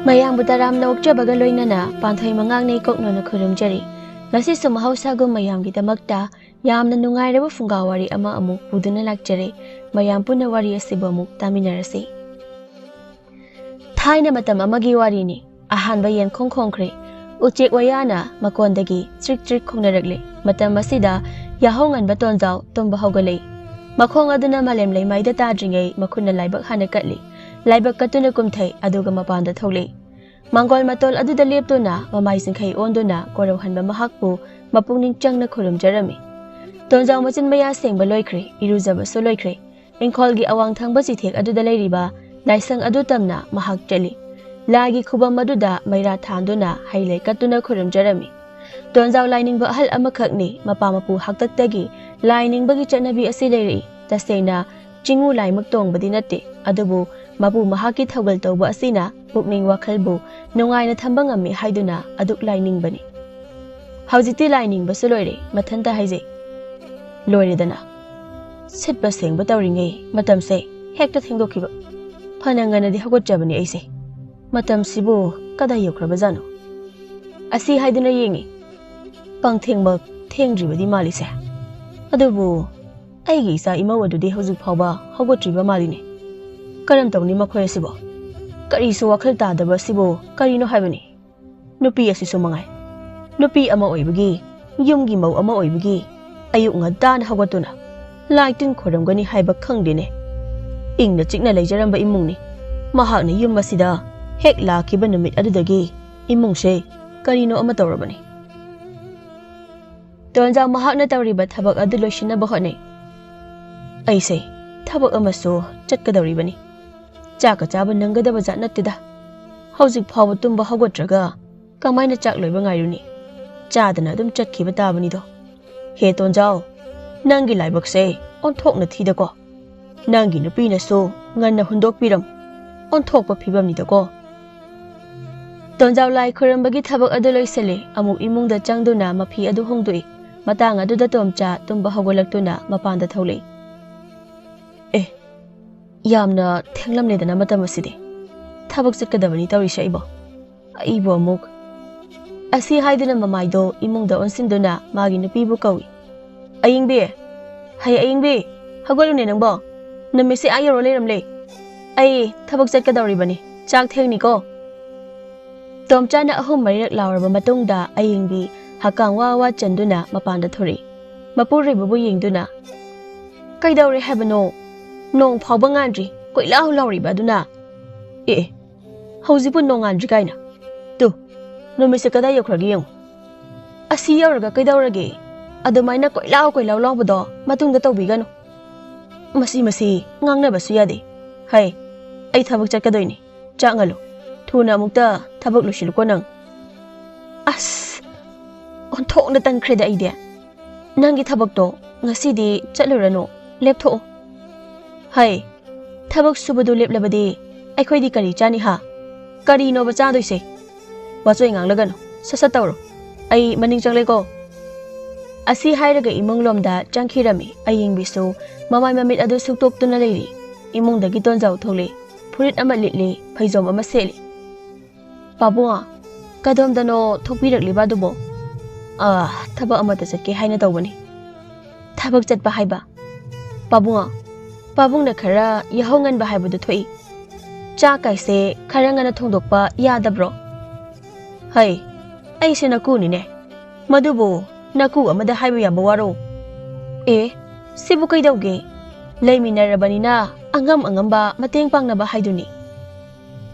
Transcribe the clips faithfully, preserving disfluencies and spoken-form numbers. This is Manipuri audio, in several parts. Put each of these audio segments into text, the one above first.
ꯃꯌꯥꯝꯕꯨ ꯇꯔꯥꯝꯅ ꯑꯣꯛꯆꯕꯒ ꯂꯣꯏꯅꯅ ꯄꯥꯟꯊꯣꯏ ꯃꯉꯥꯡꯅꯩ ꯀꯣꯛꯅꯣꯅ ꯈꯨꯔꯨꯝꯖꯔꯤ꯫ ꯉꯁꯤꯁꯨ ꯃꯍꯧꯁꯥꯒꯨꯝ ꯃꯌꯥꯝꯒꯤꯗꯃꯛꯇ ꯌꯥꯝꯅ ꯅꯨꯡꯉꯥꯏꯔꯕ ꯐꯨꯡꯒꯥ ꯋꯥꯔꯤ ꯑꯃ ꯑꯃꯨꯛ ꯄꯨꯗꯨꯅ ꯂꯥꯛꯆꯔꯦ꯫ ꯃꯌꯥꯝ ꯄꯨꯟꯅ ꯋꯥꯔꯤ ꯑꯁꯤꯕꯨ ꯑꯃꯨꯛ ꯇꯥꯃꯤꯟꯅꯔꯁꯤ꯫ ꯊꯥꯏꯅ ꯃꯇꯝ ꯑꯃꯒꯤ ꯋꯥꯔꯤꯅꯤ꯫ ꯑꯍꯥꯟꯕ ꯌꯦꯟꯈꯣꯡ ꯈꯣꯡꯈ꯭ꯔꯦ꯫ ꯎꯆꯦꯛ ꯋꯥꯌꯥꯅ ꯃꯀꯣꯟꯗꯒꯤ ꯆ꯭ꯔꯤꯛ ꯆ꯭ꯔꯤꯛ ꯈꯣꯡꯅꯔꯛꯂꯦ꯫ ꯃꯇꯝ ꯑꯁꯤꯗ ꯌꯥꯍꯧ ꯉꯟꯕ ꯇꯣꯟꯖꯥꯎ ꯇꯨꯝꯕ ꯍꯧꯒꯠꯂꯛꯏ꯫ ꯃꯈꯣꯡ ꯑꯗꯨꯅ ꯃꯥꯂꯦꯝ ꯂꯩꯃꯥꯏꯗ ꯇꯥꯗ꯭ꯔꯤꯉꯩ ꯃꯈꯨꯠꯅ ꯂꯥꯏꯕꯛ ꯍꯥꯟꯅ ꯀꯠꯂꯤ꯫ ꯂꯥꯏꯕꯛ ꯀꯠꯇꯨꯅ ꯀꯨꯝꯊꯩ, ꯑꯗꯨꯒ ꯃꯄꯥꯟꯗ ꯊꯣꯛꯂꯛꯏ꯫ ꯃꯥꯡꯒꯣꯜ ꯃꯇꯣꯜ ꯑꯗꯨꯗ ꯂꯦꯞꯇꯨꯅ ꯃꯃꯥꯏ ꯆꯤꯡꯈꯩ ꯑꯣꯟꯗꯨꯅ ꯀꯣꯔꯧꯍꯟꯕ ꯃꯍꯥꯛꯄꯨ ꯃꯄꯨꯛꯅꯤꯡ ꯆꯪꯅ ꯈꯨꯔꯨꯝꯖꯔꯝꯃꯤ꯫ ꯇꯣꯟꯖꯥꯎ ꯃꯆꯤꯟ ꯃꯌꯥ ꯁꯦꯡꯕ ꯂꯣꯏꯈ꯭ꯔꯦ, ꯏꯔꯨꯖꯕꯁꯨ ꯂꯣꯏꯈ꯭ꯔꯦ꯫ ꯏꯪꯈꯣꯜꯒꯤ ꯑꯋꯥꯡ ꯊꯪꯕ ꯆꯤꯊꯦꯛ ꯑꯗꯨꯗ ꯂꯩꯔꯤꯕ ꯂꯥꯏꯁꯪ ꯑꯗꯨ ꯇꯝꯅ ꯃꯍꯥꯛ ꯆꯠꯂꯤ꯫ ꯂꯥꯏꯒꯤ ꯈꯨꯕꯝ ꯑꯗꯨꯗ ꯃꯩꯔꯥ ꯊꯥꯟꯗꯨꯅ ꯍꯩ ꯂꯩ ꯀꯠꯇꯨꯅ ꯈꯨꯔꯨꯝꯖꯔꯝꯃꯤ꯫ ꯇꯣꯟꯖꯥꯎ ꯂꯥꯏꯅꯤꯡꯕ ꯑꯍꯜ ꯑꯃꯈꯛꯅꯤ꯫ ꯃꯄꯥ ꯃꯄꯨ ꯍꯥꯛꯇꯛꯇꯒꯤ ꯂꯥꯏ ꯅꯤꯡꯕꯒꯤ ꯆꯠꯅꯕꯤ ꯑꯁꯤ ꯂꯩꯔꯛꯏ꯫ ꯇꯁꯦꯡꯅ ꯆꯤꯡꯉꯨ ꯂꯥꯏꯃꯛ ꯇꯣꯡꯕꯗꯤ ꯅꯠꯇꯦ, ꯑꯗꯨꯕꯨ ꯃꯄꯨ ꯃꯍꯥꯛꯀꯤ ꯊꯧꯒꯜ ꯇꯧꯕ ꯑꯁꯤꯅ ꯄꯨꯛꯅꯤꯡ ꯋꯥꯈꯜꯕꯨ ꯅꯨꯡꯉꯥꯏꯅ ꯊꯝꯕ ꯉꯝꯃꯤ ꯍꯥꯏꯗꯨꯅ ꯑꯗꯨꯛ ꯂꯥꯏꯅꯤꯡꯕꯅꯤ꯫ ꯍꯧꯖꯤꯛꯇꯤ ꯂꯥꯏꯅꯤꯡꯕꯁꯨ ꯂꯣꯏꯔꯦ, ꯃꯊꯟꯇ ꯍꯥꯏꯖꯩ꯫ ꯂꯣꯏꯔꯦꯗꯅ꯫ ꯁꯤꯠꯄ ꯁꯦꯡꯕ ꯇꯧꯔꯤꯉꯩ ꯃꯇꯝꯁꯦ ꯍꯦꯛꯇ ꯊꯦꯡꯗꯣꯛꯈꯤꯕ꯫ ꯐꯅ ꯉꯟꯅꯗꯤ ꯍꯧꯒꯠꯆꯕꯅꯤ ꯑꯩꯁꯦ꯫ ꯃꯇꯝꯁꯤꯕꯨ ꯀꯗꯥꯏ ꯌꯧꯈ꯭ꯔꯕꯖꯥꯠꯅꯣ? ꯑꯁꯤ ꯍꯥꯏꯗꯨꯅ ꯌꯦꯡꯉꯤ꯫ ꯄꯪꯊꯦꯡꯃꯛ ꯊꯦꯡꯗ꯭ꯔꯤꯕꯗꯤ ꯃꯥꯜꯂꯤꯁꯦ꯫ ꯑꯗꯨꯕꯨ ꯑꯩꯒꯤ ꯏꯆꯥ ꯏꯃꯧ ꯑꯗꯨꯗꯤ ꯍꯧꯖꯤꯛ ꯐꯥꯎꯕ ꯍꯧꯒꯠꯇ꯭ꯔꯤꯕ ꯃꯥꯜꯂꯤꯅꯦ꯫ ꯀꯔꯝ ꯇꯧꯅꯤ ꯃꯈꯣꯏ ꯑꯁꯤꯕꯣ? ꯀꯔꯤꯁꯨ ꯋꯥꯈꯜ ꯇꯥꯗꯕ ꯑꯁꯤꯕꯨ ꯀꯔꯤꯅꯣ ꯍꯥꯏꯕꯅꯤ? ꯅꯨꯄꯤ ꯑꯁꯤꯁꯨ ꯃꯉꯥꯏ꯫ ꯅꯨꯄꯤ ꯑꯃ ꯑꯣꯏꯕꯒꯤ, ꯌꯨꯝꯒꯤ ꯃꯧ ꯑꯃ ꯑꯣꯏꯕꯒꯤ ꯑꯌꯨꯛ ꯉꯟꯇꯥꯅ ꯍꯧꯒꯠꯇꯨꯅ ꯂꯥꯏ ꯇꯤꯟ ꯈꯣꯏꯔꯝꯒꯅꯤ ꯍꯥꯏꯕ ꯈꯪꯗꯦꯅꯦ꯫ ꯏꯪꯅ ꯆꯤꯛꯅ ꯂꯩꯖꯔꯝꯕ ꯏꯃꯨꯡꯅꯤ꯫ ꯃꯍꯥꯛꯅ ꯌꯨꯝ ꯑꯁꯤꯗ ꯍꯦꯛ ꯂꯥꯛꯈꯤꯕ ꯅꯨꯃꯤꯠ ꯑꯗꯨꯗꯒꯤ ꯏꯃꯨꯡꯁꯦ ꯀꯔꯤꯅꯣ ꯑꯃ ꯇꯧꯔꯕꯅꯤ꯫ ꯇꯣꯟꯖꯥꯎ ꯃꯍꯥꯛꯅ ꯇꯧꯔꯤꯕ ꯊꯕꯛ ꯑꯗꯨ ꯂꯣꯏꯁꯤꯟꯅꯕ ꯍꯣꯠꯅꯩ꯫ ꯑꯩꯁꯦ ꯊꯕꯛ ꯑꯃꯁꯨ ꯆꯠꯀꯗꯧꯔꯤꯕꯅꯤ꯫ ꯆꯥꯛꯀ ꯆꯥꯕ ꯅꯪꯒꯗꯕ ꯖꯥꯠ ꯅꯠꯇꯦꯗ꯫ ꯍꯧꯖꯤꯛ ꯐꯥꯎꯕ ꯇꯨꯝꯕ ꯍꯧꯒꯠꯇ꯭ꯔꯒ ꯀꯃꯥꯏꯅ ꯆꯥꯛ ꯂꯣꯏꯕ ꯉꯥꯏꯔꯨꯅꯤ? ꯆꯥꯗꯅ ꯑꯗꯨꯝ ꯆꯠꯈꯤꯕ ꯇꯥꯕꯅꯤꯗꯣ꯫ ꯍꯦ ꯇꯣꯟꯖꯥꯎ, ꯅꯪꯒꯤ ꯂꯥꯏꯕꯛꯁꯦ ꯑꯣꯟꯊꯣꯛꯅ ꯊꯤꯗꯀꯣ꯫ ꯅꯪꯒꯤ ꯅꯨꯄꯤꯅꯁꯨ ꯉꯟꯅ ꯍꯨꯟꯗꯣꯛꯄꯤꯔꯝ꯫ ꯑꯣꯟꯊꯣꯛꯄ ꯐꯤꯕꯝꯅꯤꯗꯀꯣ꯫ ꯇꯣꯟꯖꯥꯎ ꯂꯥꯏ ꯈꯣꯏꯔꯝꯕꯒꯤ ꯊꯕꯛ ꯑꯗꯨ ꯂꯣꯏꯁꯤꯜꯂꯦ꯫ ꯑꯃꯨꯛ ꯏꯃꯨꯡꯗ ꯆꯪꯗꯨꯅ ꯃꯐꯤ ꯑꯗꯨ ꯍꯣꯡꯗꯣꯛꯏ꯫ ꯃꯇꯥꯡ ꯑꯗꯨꯗ ꯇꯣꯝꯆꯥ ꯇꯨꯝꯕ ꯍꯧꯒꯠꯂꯛꯇꯨꯅ ꯃꯄꯥꯟꯗ ꯊꯣꯛꯂꯛꯏ꯫ ꯑꯦ, ꯌꯥꯝꯅ ꯊꯦꯡꯂꯝꯂꯦꯗꯅ ꯃꯇꯝ ꯑꯁꯤꯗꯤ꯫ ꯊꯕꯛ ꯆꯠꯀꯗꯕꯅꯤ ꯇꯧꯔꯤꯁꯦ ꯑꯩꯕꯣ꯫ ꯑꯩꯕꯨ ꯑꯃꯨꯛ꯫ ꯑꯁꯤ ꯍꯥꯏꯗꯨꯅ ꯃꯃꯥꯏꯗꯣ ꯏꯃꯨꯡꯗ ꯑꯣꯟꯁꯤꯟꯗꯨꯅ ꯃꯥꯒꯤ ꯅꯨꯄꯤꯕꯨ ꯀꯧꯏ꯫ "ꯑꯌꯤꯡꯕꯤ! ꯍꯩ ꯑꯌꯤꯡꯕꯤ! ꯍꯧꯒꯠꯂꯨꯅꯦ ꯅꯪꯕꯣ! ꯅꯨꯃꯤꯠꯁꯦ ꯑꯥ ꯌꯧꯔ ꯂꯩꯔꯝꯂꯦ꯫ ꯑꯩ ꯊꯕꯛ ꯆꯠꯀꯗꯧꯔꯤꯕꯅꯤ꯫ ꯆꯥꯛ ꯊꯦꯡꯅꯤꯀꯣ!" ꯇꯣꯝꯆꯥꯅ ꯑꯍꯨꯝ ꯃꯔꯤꯔꯛ ꯂꯥꯎꯔꯕ ꯃꯇꯨꯡꯗ ꯑꯌꯤꯡꯕꯤ ꯍꯛꯀꯥꯝ ꯋꯥ ꯋꯥ ꯆꯟꯗꯨꯅ ꯃꯄꯥꯟꯗ ꯊꯣꯔꯛꯏ꯫ ꯃꯄꯨꯔꯣꯏꯕꯕꯨ ꯌꯦꯡꯗꯨꯅ, "ꯀꯩꯗꯧꯔꯦ ꯍꯥꯏꯕꯅꯣ? ꯅꯣꯡ ꯐꯥꯎꯕ ꯉꯥꯟꯗ꯭ꯔꯤ, ꯀꯣꯏꯂꯥꯎ ꯂꯥꯎꯔꯤꯕ ꯑꯗꯨꯅ?" "ꯑꯦ, ꯍꯧꯖꯤꯛꯄꯨ ꯅꯣꯡꯉꯥꯟꯗ꯭ꯔꯤ ꯀꯥꯏꯅ? ꯇꯨ, ꯅꯨꯃꯤꯠꯁꯦ ꯀꯗꯥꯏ ꯌꯧꯈ꯭ꯔꯒꯦ ꯌꯦꯡꯉꯨ꯫ ꯑꯁꯤ ꯌꯧꯔꯒ ꯀꯩꯗꯧꯔꯒꯦ? ꯑꯗꯨꯃꯥꯏꯅ ꯀꯣꯏꯂꯥꯎ ꯀꯣꯏꯂꯥꯎ ꯂꯥꯎꯕꯗꯣ ꯃꯇꯨꯡꯗ ꯇꯧꯕꯤꯒꯅꯨ꯫ ꯃꯁꯤ, ꯃꯁꯤ ꯉꯥꯡꯅꯕꯁꯨ ꯌꯥꯗꯦ꯫ ꯍꯩ, ꯑꯩ ꯊꯕꯛ ꯆꯠꯀꯗꯣꯏꯅꯤ꯫ ꯆꯥꯛ ꯉꯜꯂꯨ꯫ ꯊꯨꯅ ꯑꯃꯨꯛꯇ ꯊꯕꯛ ꯂꯣꯏꯁꯤꯜꯂꯨꯀꯣ ꯅꯪ꯫" ꯑꯁ, ꯑꯣꯟꯊꯣꯛꯅ ꯇꯟꯈ꯭ꯔꯦꯗ ꯑꯩꯗꯤ꯫ "ꯅꯪꯒꯤ ꯊꯕꯛꯇꯣ ꯉꯁꯤꯗꯤ ꯆꯠꯂꯨꯔꯅꯨ, ꯂꯦꯞꯊꯣꯛꯑꯣ꯫" "ꯍꯩ, ꯊꯕꯛ ꯁꯨꯕꯗꯨ ꯂꯦꯞꯂꯕꯗꯤ ꯑꯩꯈꯣꯏꯗꯤ ꯀꯔꯤ ꯆꯥꯅꯤ ꯍꯥ? ꯀꯔꯤꯅꯣꯕ ꯆꯥꯗꯣꯏꯁꯦ? ꯋꯥꯆꯣꯏ ꯉꯥꯡꯂꯒꯅꯨ, ꯁꯠ ꯁꯠ ꯇꯧꯔꯣ꯫ ꯑꯩ ꯃꯅꯤꯡ ꯆꯪꯂꯦꯀꯣ꯫" ꯑꯁꯤ ꯍꯥꯏꯔꯒ ꯏꯃꯨꯡꯂꯣꯝꯗ ꯆꯪꯈꯤꯔꯝꯃꯤ꯫ ꯑꯌꯤꯡꯕꯤꯁꯨ ꯃꯃꯥꯏ ꯃꯃꯤꯠ ꯑꯗꯨ ꯁꯨꯛꯇꯣꯛꯇꯨꯅ ꯂꯩꯔꯤ꯫ ꯏꯃꯨꯡꯗꯒꯤ ꯇꯣꯟꯖꯥꯎ ꯊꯣꯛꯂꯛꯏ꯫ ꯐꯨꯔꯤꯠ ꯑꯃ ꯂꯤꯠꯂꯤ, ꯐꯩꯖꯣꯝ ꯑꯃ ꯁꯦꯠꯂꯤ꯫ "ꯄꯥꯕꯨꯡ, ꯀꯗꯣꯝꯗꯅꯣ ꯊꯣꯛꯄꯤꯔꯛꯂꯤꯕ ꯑꯗꯨꯕꯣ?" "ꯑꯥ, ꯊꯕꯛ ꯑꯃꯠꯇ ꯆꯠꯀꯦ ꯍꯥꯏꯅ ꯇꯧꯕꯅꯤ꯫" "ꯊꯕꯛ ꯆꯠꯄ ꯍꯥꯏꯕ? ꯄꯥꯕꯨꯡ, ꯄꯥꯕꯨꯡꯅ ꯈꯔ ꯌꯥꯍꯧ ꯉꯟꯕ ꯍꯥꯏꯕꯗꯨ ꯊꯣꯛꯏ꯫ ꯆꯥꯛ ꯀꯥꯏꯁꯦ ꯈꯔ ꯉꯟꯅ ꯊꯣꯡꯗꯣꯛꯄ ꯌꯥꯗꯕ꯭ꯔꯣ?" "ꯍꯩ, ꯑꯩꯁꯦ ꯅꯀꯨꯅꯤꯅꯦ꯫ ꯃꯗꯨꯕꯨ ꯅꯀꯨ ꯑꯃꯗ ꯍꯥꯏꯕ ꯌꯥꯕ ꯋꯥꯔꯣ? ꯑꯦ, ꯁꯤꯕꯨ ꯀꯩꯗꯧꯒꯦ? ꯂꯩꯃꯤꯟꯅꯔꯕꯅꯤꯅ ꯑꯉꯝ ꯑꯉꯝꯕ ꯃꯇꯦꯡ ꯄꯥꯡꯅꯕ ꯍꯥꯏꯗꯨꯅꯤ꯫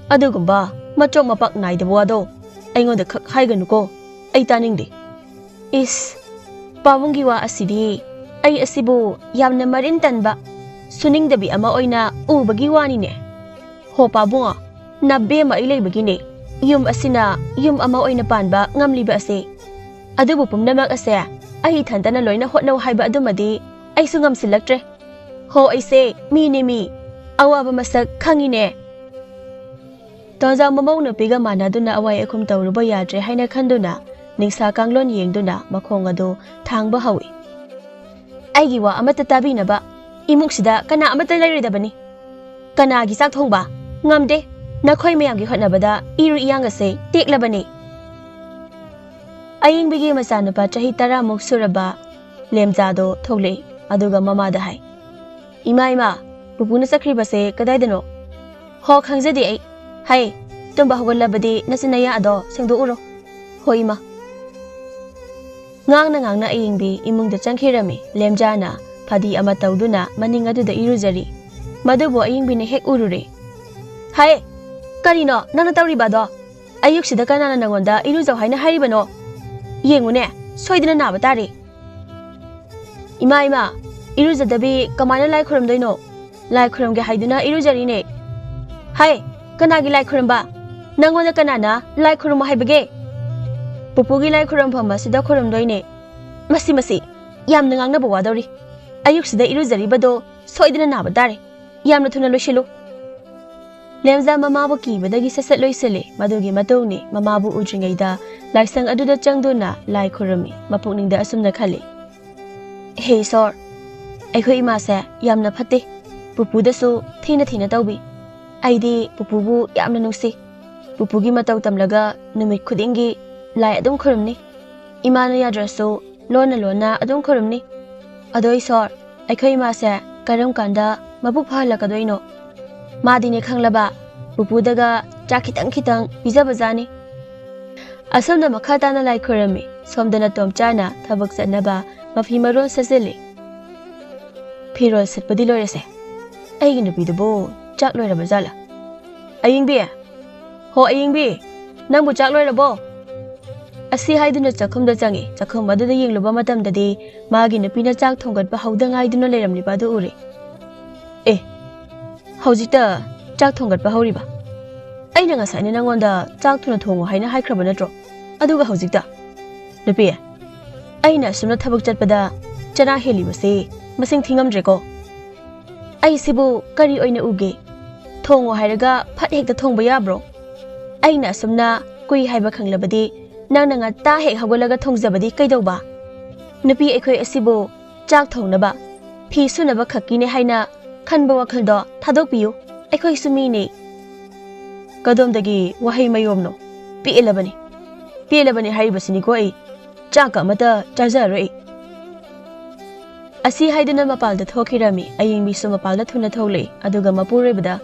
ꯑꯗꯨꯒꯨꯝꯕ ꯃꯆꯣꯛ ꯃꯄꯥꯛ ꯅꯥꯏꯗꯕ ꯋꯥꯗꯣ ꯑꯩꯉꯣꯟꯗ ꯈꯛ ꯍꯥꯏꯒꯅꯨꯀꯣ, ꯑꯩ ꯇꯥꯅꯤꯡꯗꯦ꯫" "ꯏꯁ, ꯄꯥꯕꯨꯡꯒꯤ ꯋꯥ ꯑꯁꯤꯗꯤ ꯑꯩ ꯑꯁꯤꯕꯨ ꯌꯥꯝꯅ ꯃꯔꯤꯟ ꯇꯟꯕ, ꯁꯨꯅꯤꯡꯗꯕꯤ ꯑꯃ ꯑꯣꯏꯅ ꯎꯕꯒꯤ ꯋꯥꯅꯤꯅꯦ꯫ ꯍꯣ ꯄꯥꯕꯨꯡ, ꯅꯕꯦꯝꯃ ꯑꯩ ꯂꯩꯕꯒꯤꯅꯦ ꯌꯨꯝ ꯑꯁꯤꯅ ꯌꯨꯝ ꯑꯃ ꯑꯣꯏꯅ ꯄꯥꯟꯕ ꯉꯝꯂꯤꯕ ꯑꯁꯦ꯫ ꯑꯗꯨꯕꯨ ꯄꯨꯝꯅꯃꯛ ꯑꯁꯦ ꯑꯩ ꯏꯊꯟꯇꯅ ꯂꯣꯏꯅ ꯍꯣꯠꯅꯧ ꯍꯥꯏꯕ ꯑꯗꯨꯃꯗꯤ ꯑꯩꯁꯨ ꯉꯝꯁꯤꯜꯂꯛꯇ꯭ꯔꯦ꯫ ꯍꯣ, ꯑꯩꯁꯦ ꯃꯤꯅꯦ ꯃꯤ, ꯑꯋꯥꯕ ꯃꯁꯛ ꯈꯪꯉꯤꯅꯦ꯫" ꯇꯣꯟꯖꯥꯎ ꯃꯃꯧ ꯅꯨꯄꯤꯒ ꯃꯥꯟꯅꯗꯨꯅ ꯑꯋꯥꯏ ꯑꯈꯨꯝ ꯇꯧꯔꯨꯕ ꯌꯥꯗ꯭ꯔꯦ ꯍꯥꯏꯅ ꯈꯟꯗꯨꯅ ꯅꯤꯡꯁꯥ ꯀꯥꯡꯂꯣꯟ ꯌꯦꯡꯗꯨꯅ ꯃꯈꯣꯡ ꯑꯗꯨ ꯊꯥꯡꯕ ꯍꯧꯏ꯫ "ꯑꯩꯒꯤ ꯋꯥ ꯑꯃꯠꯇ ꯇꯥꯕꯤꯅꯕ ꯏꯃꯨꯡꯁꯤꯗ ꯀꯅꯥ ꯑꯃꯠꯇ ꯂꯩꯔꯣꯏꯗꯕꯅꯤ꯫ ꯀꯅꯥꯒꯤ ꯆꯥꯛ ꯊꯣꯡꯕ? ꯉꯝꯗꯦ꯫ ꯅꯈꯣꯏ ꯃꯌꯥꯝꯒꯤ ꯍꯣꯠꯅꯕꯗ ꯏꯔꯨ ꯏꯌꯥꯡ ꯑꯁꯦ ꯇꯦꯛꯂꯕꯅꯤ꯫ ꯑꯌꯤꯡꯕꯤꯒꯤ ꯃꯆꯥꯅꯨꯄꯥ ꯆꯍꯤ ꯇꯔꯥꯃꯨꯛ ꯁꯨꯔꯕ ꯂꯦꯝꯖꯥꯗꯣ ꯊꯣꯛꯂꯛꯏ꯫ ꯑꯗꯨꯒ ꯃꯃꯥꯗ ꯍꯥꯏ, "ꯏꯃꯥ, ꯏꯃꯥ, ꯄꯨꯄꯨꯅ ꯆꯠꯈ꯭ꯔꯤꯕꯁꯦ ꯀꯗꯥꯏꯗꯅꯣ?" "ꯍꯣ, ꯈꯪꯖꯗꯦ ꯑꯩ꯫ ꯍꯩ, ꯇꯨꯝꯕ ꯍꯧꯒꯠꯂꯕꯗꯤ ꯅꯆꯤꯟ ꯅꯌꯥ ꯑꯗꯣ ꯁꯦꯡꯗꯣꯛꯎꯔꯣ꯫ ꯍꯣꯏ, ꯏꯃꯥ꯫" ꯉꯥꯡꯅ ꯉꯥꯡꯅ ꯑꯌꯤꯡꯕꯤ ꯏꯃꯨꯡꯗ ꯆꯪꯈꯤꯔꯝꯃꯤ꯫ ꯂꯦꯝꯖꯥꯅ ꯐꯗꯤ ꯑꯃ ꯇꯧꯗꯨꯅ ꯃꯅꯤꯡ ꯑꯗꯨꯗ ꯏꯔꯨꯖꯔꯤ꯫ ꯃꯗꯨꯕꯨ ꯑꯌꯤꯡꯕꯤꯅ ꯍꯦꯛ ꯎꯔꯨꯔꯦ꯫ "ꯍꯩ, ꯀꯔꯤꯅꯣ ꯅꯪꯅ ꯇꯧꯔꯤꯕ ꯑꯗꯣ? ꯑꯌꯨꯛꯁꯤꯗ ꯀꯅꯥꯅ ꯅꯪꯉꯣꯟꯗ ꯏꯔꯨꯖꯧ ꯍꯥꯏꯅ ꯍꯥꯏꯔꯤꯕꯅꯣ? ꯌꯦꯡꯉꯨꯅꯦ, ꯁꯣꯏꯗꯅ ꯅꯥꯕ ꯇꯥꯔꯦ꯫" "ꯏꯃꯥ, ꯏꯃꯥ, ꯏꯔꯨꯖꯗꯕꯤ ꯀꯃꯥꯏꯅ ꯂꯥꯏ ꯈꯨꯔꯨꯝꯗꯣꯏꯅꯣ? ꯂꯥꯏ ꯈꯨꯔꯨꯝꯒꯦ ꯍꯥꯏꯗꯨꯅ ꯏꯔꯨꯖꯔꯤꯅꯦ꯫" "ꯍꯥꯏ, ꯀꯅꯥꯒꯤ ꯂꯥꯏ ꯈꯨꯔꯨꯝꯕ? ꯅꯪꯉꯣꯟꯗ ꯀꯅꯥꯅ ꯂꯥꯏ ꯈꯨꯔꯨꯝꯃꯣ ꯍꯥꯏꯕꯒꯦ? ꯄꯨꯄꯨꯒꯤ ꯂꯥꯏ ꯈꯨꯔꯨꯝꯐꯝ ꯑꯁꯤꯗ ꯈꯨꯔꯨꯝꯗꯣꯏꯅꯦ꯫" "ꯃꯁꯤ, ꯃꯁꯤ, ꯌꯥꯝꯅ ꯉꯥꯡꯅꯕ ꯋꯥꯗꯧꯔꯤ꯫ ꯑꯌꯨꯛꯁꯤꯗ ꯏꯔꯨꯖꯔꯤꯕꯗꯣ ꯁꯣꯏꯗꯅ ꯅꯥꯕ ꯇꯥꯔꯦ꯫ ꯌꯥꯝꯅ ꯊꯨꯅ ꯂꯣꯏꯁꯤꯜꯂꯨ꯫" ꯂꯦꯝꯖꯥ ꯃꯃꯥꯕꯨ ꯀꯤꯕꯗꯒꯤ ꯁꯠ ꯁꯠ ꯂꯣꯏꯁꯤꯜꯂꯤ꯫ ꯃꯗꯨꯒꯤ ꯃꯇꯨꯡꯅꯤ ꯃꯃꯥꯕꯨ ꯎꯗ꯭ꯔꯤꯉꯩꯗ ꯂꯥꯏꯁꯪ ꯑꯗꯨꯗ ꯆꯪꯗꯨꯅ ꯂꯥꯏ ꯈꯨꯔꯨꯝꯃꯤ꯫ ꯃꯄꯨꯛꯅꯤꯡꯗ ꯑꯁꯨꯝꯅ ꯈꯜꯂꯤ, "ꯍꯦ ꯏꯁꯣꯔ, ꯑꯩꯈꯣꯏ ꯏꯃꯥꯁꯦ ꯌꯥꯝꯅ ꯐꯠꯇꯦ꯫ ꯄꯨꯄꯨꯗꯁꯨ ꯊꯤꯅ ꯊꯤꯅ ꯇꯧꯕꯤ꯫ ꯑꯩꯗꯤ ꯄꯨꯄꯨꯕꯨ ꯌꯥꯝꯅ ꯅꯨꯡꯁꯤ꯫ ꯄꯨꯄꯨꯒꯤ ꯃꯇꯧ ꯇꯝꯂꯒ ꯅꯨꯃꯤꯠ ꯈꯨꯗꯤꯡꯒꯤ ꯂꯥꯏ ꯑꯗꯨꯝ ꯈꯨꯔꯨꯝꯅꯤ꯫ ꯏꯃꯥꯅ ꯌꯥꯗ꯭ꯔꯁꯨ ꯂꯣꯟꯅ ꯂꯣꯟꯅ ꯑꯗꯨꯝ ꯈꯨꯔꯨꯝꯅꯤ꯫ ꯑꯗꯣ ꯏꯁꯣꯔ, ꯑꯩꯈꯣꯏ ꯏꯃꯥꯁꯦ ꯀꯔꯝ ꯀꯥꯟꯗ ꯃꯕꯨꯛ ꯐꯍꯜꯂꯛꯀꯗꯣꯏꯅꯣ? ꯃꯥꯗꯤꯅꯦ ꯈꯪꯂꯕ, ꯄꯨꯄꯨꯗꯒ ꯆꯥꯛ ꯈꯤꯇꯪ ꯈꯤꯇꯪ ꯄꯤꯖꯕꯖꯥꯠꯅꯤ꯫" ꯑꯁꯣꯝꯗ ꯃꯈꯥ ꯇꯥꯅ ꯂꯥꯏ ꯈꯨꯔꯨꯝꯃꯤ꯫ ꯁꯣꯝꯗꯅ ꯇꯣꯝꯆꯥꯅ ꯊꯕꯛ ꯆꯠꯅꯕ ꯃꯐꯤ ꯃꯔꯣꯟ ꯁꯦꯠꯆꯤꯜꯂꯤ꯫ "ꯐꯤꯔꯣꯜ ꯁꯦꯠꯄꯗꯤ ꯂꯣꯏꯔꯁꯦ꯫ ꯑꯩꯒꯤ ꯅꯨꯄꯤꯗꯨꯕꯨ ꯆꯥꯛ ꯂꯣꯏꯔꯕ ꯖꯥꯠꯂꯥ? ꯑꯌꯤꯡꯕꯤ! ꯍꯣ ꯑꯌꯤꯡꯕꯤ! ꯅꯪꯕꯨ ꯆꯥꯛ ꯂꯣꯏꯔꯕꯣ?" ꯑꯁꯤ ꯍꯥꯏꯗꯨꯅ ꯆꯥꯛꯈꯨꯝꯗ ꯆꯪꯉꯤ꯫ ꯆꯥꯛꯈꯨꯝ ꯑꯗꯨꯗ ꯌꯦꯡꯂꯨꯕ ꯃꯇꯝꯗꯗꯤ ꯃꯥꯒꯤ ꯅꯨꯄꯤꯅ ꯆꯥꯛ ꯊꯣꯡꯒꯠꯄ ꯍꯧꯗ ꯉꯥꯏꯗꯨꯅ ꯂꯩꯔꯝꯂꯤꯕ ꯑꯗꯨ ꯎꯔꯦ꯫ "ꯑꯦ, ꯍꯧꯖꯤꯛꯇ ꯆꯥꯛ ꯊꯣꯡꯒꯠꯄ ꯍꯧꯔꯤꯕ? ꯑꯩꯅ ꯉꯁꯥꯏꯅ ꯅꯪꯉꯣꯟꯗ ꯆꯥꯛ ꯊꯨꯅ ꯊꯣꯡꯉꯨ ꯍꯥꯏꯅ ꯍꯥꯏꯈ꯭ꯔꯕ ꯅꯠꯇ꯭ꯔꯣ? ꯑꯗꯨꯒ ꯍꯧꯖꯤꯛꯇ? ꯅꯨꯄꯤ, ꯑꯩꯅ ꯑꯁꯨꯝꯅ ꯊꯕꯛ ꯆꯠꯄꯗ ꯆꯔꯥ ꯍꯦꯜꯂꯤꯕꯁꯤ ꯃꯁꯤꯡ ꯊꯤꯉꯝꯗ꯭ꯔꯦꯀꯣ꯫ ꯑꯩꯁꯤꯕꯨ ꯀꯔꯤ ꯑꯣꯏꯅ ꯎꯒꯦ? ꯊꯣꯡꯉꯣ ꯍꯥꯏꯔꯒ ꯐꯠ ꯍꯦꯛꯇ ꯊꯣꯡꯕ ꯌꯥꯕ꯭ꯔꯣ? ꯑꯩꯅ ꯑꯁꯨꯝꯅ ꯀꯨꯏ ꯍꯥꯏꯕ ꯈꯪꯂꯕꯗꯤ ꯅꯪꯅ ꯉꯟꯇꯥ ꯍꯦꯛ ꯍꯧꯒꯠꯂꯒ ꯊꯣꯡꯖꯕꯗꯤ ꯀꯩꯗꯧꯕ? ꯅꯨꯄꯤ ꯑꯩꯈꯣꯏ ꯑꯁꯤꯕꯨ ꯆꯥꯛ ꯊꯣꯡꯅꯕ, ꯐꯤ ꯁꯨꯅꯕ ꯈꯛꯀꯤꯅꯦ ꯍꯥꯏꯅ ꯈꯟꯕ ꯋꯥꯈꯜꯗꯣ ꯊꯥꯗꯣꯛꯄꯤꯌꯨ꯫ ꯑꯩꯈꯣꯏꯁꯨ ꯃꯤꯅꯤ꯫" ꯀꯗꯣꯝꯗꯒꯤ ꯋꯥꯍꯩ ꯃꯌꯣꯝꯅꯣ? ꯄꯦꯜꯂꯕꯅꯤ, ꯄꯦꯜꯂꯕꯅꯤ ꯍꯥꯏꯔꯤꯕꯁꯤꯅꯤꯀꯣ ꯑꯩ꯫ ꯆꯥꯛꯀ ꯑꯃꯠꯇ ꯆꯥꯖꯔꯔꯣꯏ ꯑꯩ꯫ ꯑꯁꯤ ꯍꯥꯏꯗꯨꯅ ꯃꯄꯥꯜꯗ ꯊꯣꯛꯈꯤꯔꯝꯃꯤ꯫ ꯑꯌꯦꯡꯕꯤꯁꯨ ꯃꯄꯥꯜꯗ ꯊꯨꯅ ꯊꯣꯛꯂꯛꯏ꯫ ꯑꯗꯨꯒ ꯃꯄꯨꯔꯣꯏꯕꯗ,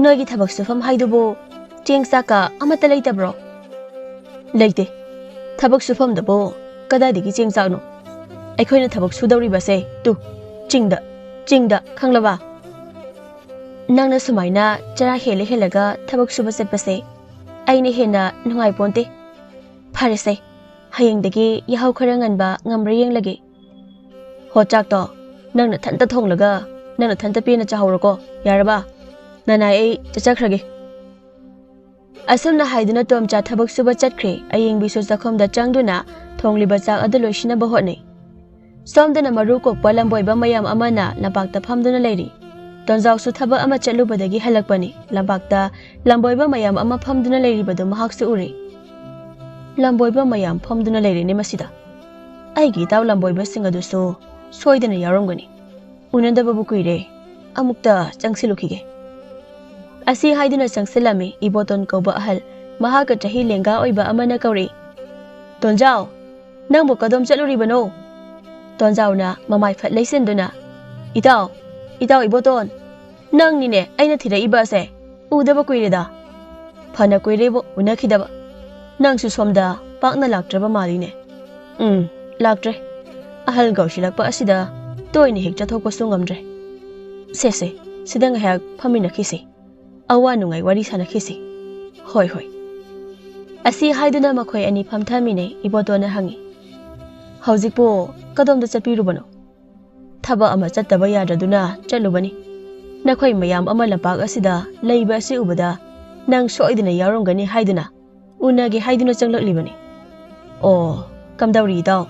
"ꯅꯣꯏꯒꯤ ꯊꯕꯛ ꯁꯨꯐꯝ ꯍꯥꯏꯗꯨꯕꯨ ꯆꯦꯡ ꯆꯥꯛꯀ ꯑꯃꯠꯇ ꯂꯩꯇꯕ꯭ꯔꯣ?" "ꯂꯩꯇꯦ꯫ ꯊꯕꯛ ꯁꯨꯐꯝꯗꯕꯨ ꯀꯗꯥꯏꯗꯒꯤ ꯆꯦꯡ ꯆꯥꯛꯅꯣ? ꯑꯩꯈꯣꯏꯅ ꯊꯕꯛ ꯁꯨꯗꯧꯔꯤꯕꯁꯦ ꯇꯨ, ꯆꯤꯡꯗ, ꯆꯤꯡꯗ, ꯈꯪꯂꯕ? ꯅꯪꯅ ꯁꯨꯃꯥꯏꯅ ꯆꯔꯥ ꯍꯦꯜꯂ ꯍꯦꯜꯂꯒ ꯊꯕꯛ ꯁꯨꯕ ꯆꯠꯄꯁꯦ ꯑꯩꯅ ꯍꯦꯟꯅ ꯅꯨꯡꯉꯥꯏꯄꯣꯟꯇꯦ꯫ ꯐꯔꯦꯁꯦ, ꯍꯌꯦꯡꯗꯒꯤ ꯌꯥꯍꯧ ꯈꯔ ꯉꯟꯕ ꯉꯝꯕ꯭ꯔꯥ ꯌꯦꯡꯂꯒꯦ꯫ ꯍꯣ, ꯆꯥꯛꯇꯣ ꯅꯪ ꯅꯊꯟꯇ ꯊꯣꯡꯂꯒ ꯅꯪ ꯅꯊꯟꯇ ꯄꯦꯟꯅ ꯆꯥꯍꯧꯔꯣꯀꯣ, ꯌꯥꯔꯕ? ꯅꯅꯥꯏ, ꯑꯩ ꯆꯠꯆꯈ꯭ꯔꯒꯦ꯫" ꯑꯁꯨꯝꯅ ꯍꯥꯏꯗꯨꯅ ꯇꯣꯝꯆꯥ ꯊꯕꯛ ꯁꯨꯕ ꯆꯠꯈ꯭ꯔꯦ꯫ ꯑꯌꯦꯡꯕꯤꯁꯨ ꯆꯥꯛꯈꯨꯝꯗ ꯆꯪꯗꯨꯅ ꯊꯣꯡꯂꯤꯕ ꯆꯥꯛ ꯑꯗꯨ ꯂꯣꯏꯁꯤꯟꯅꯕ ꯍꯣꯠꯅꯩ꯫ ꯁꯣꯝꯗꯅ ꯃꯔꯨ ꯀꯣꯛꯄ ꯂꯝꯕꯣꯏꯕ ꯃꯌꯥꯝ ꯑꯃꯅ ꯂꯝꯄꯥꯛꯇ ꯐꯝꯗꯨꯅ ꯂꯩꯔꯤ꯫ ꯇꯣꯟꯖꯥꯎꯁꯨ ꯊꯕꯛ ꯑꯃ ꯆꯠꯂꯨꯕꯗꯒꯤ ꯍꯜꯂꯛꯄꯅꯤ꯫ ꯂꯝꯄꯥꯛꯇ ꯂꯝꯕꯣꯏꯕ ꯃꯌꯥꯝ ꯑꯃ ꯐꯝꯗꯨꯅ ꯂꯩꯔꯤꯕꯗꯨ ꯃꯍꯥꯛꯁꯨ ꯎꯔꯦ꯫ ꯂꯝꯕꯣꯏꯕ ꯃꯌꯥꯝ ꯐꯝꯗꯨꯅ ꯂꯩꯔꯦꯅꯦ ꯃꯁꯤꯗ꯫ ꯑꯩꯒꯤ ꯏꯇꯥꯎ ꯂꯝꯕꯣꯏꯕꯁꯤꯡ ꯑꯗꯨꯁꯨ ꯁꯣꯏꯗꯅ ꯌꯥꯎꯔꯝꯒꯅꯤ꯫ ꯎꯅꯗꯕꯕꯨ ꯀꯨꯏꯔꯦ꯫ ꯑꯃꯨꯛꯇ ꯆꯪꯁꯤꯜꯂꯨꯈꯤꯒꯦ꯫ ꯑꯁꯤ ꯍꯥꯏꯗꯨꯅ ꯆꯪꯁꯤꯜꯂꯝꯃꯤ ꯏꯕꯣꯇꯣꯟ ꯀꯧꯕ ꯑꯍꯜ꯫ ꯃꯍꯥꯛꯀ ꯆꯍꯤ ꯂꯦꯡꯒꯥ ꯑꯣꯏꯕ ꯑꯃꯅ ꯀꯧꯔꯛꯏ, "ꯇꯣꯟꯖꯥꯎ, ꯅꯪꯕꯨ ꯀꯗꯣꯝ ꯆꯠꯂꯨꯔꯤꯕꯅꯣ?" ꯇꯣꯟꯖꯥꯎꯅ ꯃꯃꯥꯏ ꯐꯠ ꯂꯩꯁꯤꯟꯗꯨꯅ, "ꯏꯇꯥꯎ, ꯏꯇꯥꯎ ꯏꯕꯣꯇꯣꯟ, ꯅꯪꯅꯤꯅꯦ ꯑꯩꯅ ꯊꯤꯔꯛꯏꯕ ꯑꯁꯦ꯫ ꯎꯗꯕ ꯀꯨꯏꯔꯦꯗ꯫" "ꯐꯅ ꯀꯨꯏꯔꯦꯕꯨ ꯎꯅꯈꯤꯗꯕ꯫ ꯅꯪꯁꯨ ꯁꯣꯝꯗ ꯄꯥꯛꯅ ꯂꯥꯛꯇ꯭ꯔꯕ ꯃꯥꯜꯂꯤꯅꯦ꯫" "ꯎꯝ, ꯂꯥꯛꯇ꯭ꯔꯦ꯫ ꯑꯍꯜ ꯀꯧꯁꯤꯜꯂꯛꯄ ꯑꯁꯤꯗ ꯇꯣꯏꯅ ꯍꯦꯛ ꯆꯠꯊꯣꯛꯄꯁꯨ ꯉꯝꯗ꯭ꯔꯦ꯫ ꯁꯦ, ꯁꯦ, ꯁꯤꯗ ꯉꯥꯏꯍꯥꯛ ꯐꯝꯃꯤꯟꯅꯈꯤꯁꯤ꯫ ꯑꯋꯥ ꯅꯨꯡꯉꯥꯏ ꯋꯥꯔꯤ ꯁꯥꯟꯅꯈꯤꯁꯤ꯫" "ꯍꯣꯏ, ꯍꯣꯏ꯫" ꯑꯁꯤ ꯍꯥꯏꯗꯨꯅ ꯃꯈꯣꯏ ꯑꯅꯤ ꯐꯝꯊꯃꯤꯟꯅꯩ꯫ ꯏꯕꯣꯇꯣꯟꯅ ꯍꯪꯉꯤ, "ꯍꯧꯖꯤꯛꯄꯨ ꯀꯗꯣꯝꯗ ꯆꯠꯄꯤꯔꯨꯕꯅꯣ?" "ꯊꯕꯛ ꯑꯃ ꯆꯠꯇꯕ ꯌꯥꯗ꯭ꯔꯗꯨꯅ ꯆꯠꯂꯨꯕꯅꯤ꯫ ꯅꯈꯣꯏ ꯃꯌꯥꯝ ꯑꯃ ꯂꯝꯄꯥꯛ ꯑꯁꯤꯗ ꯂꯩꯕ ꯑꯁꯤ ꯎꯕꯗ ꯅꯪ ꯁꯣꯏꯗꯅ ꯌꯥꯎꯔꯝꯒꯅꯤ ꯍꯥꯏꯗꯨꯅ ꯎꯅꯒꯦ ꯍꯥꯏꯗꯨꯅ ꯆꯪꯂꯛꯂꯤꯕꯅꯤ꯫" "ꯑꯣ, ꯀꯝꯗꯧꯔꯤ ꯏꯇꯥꯎ?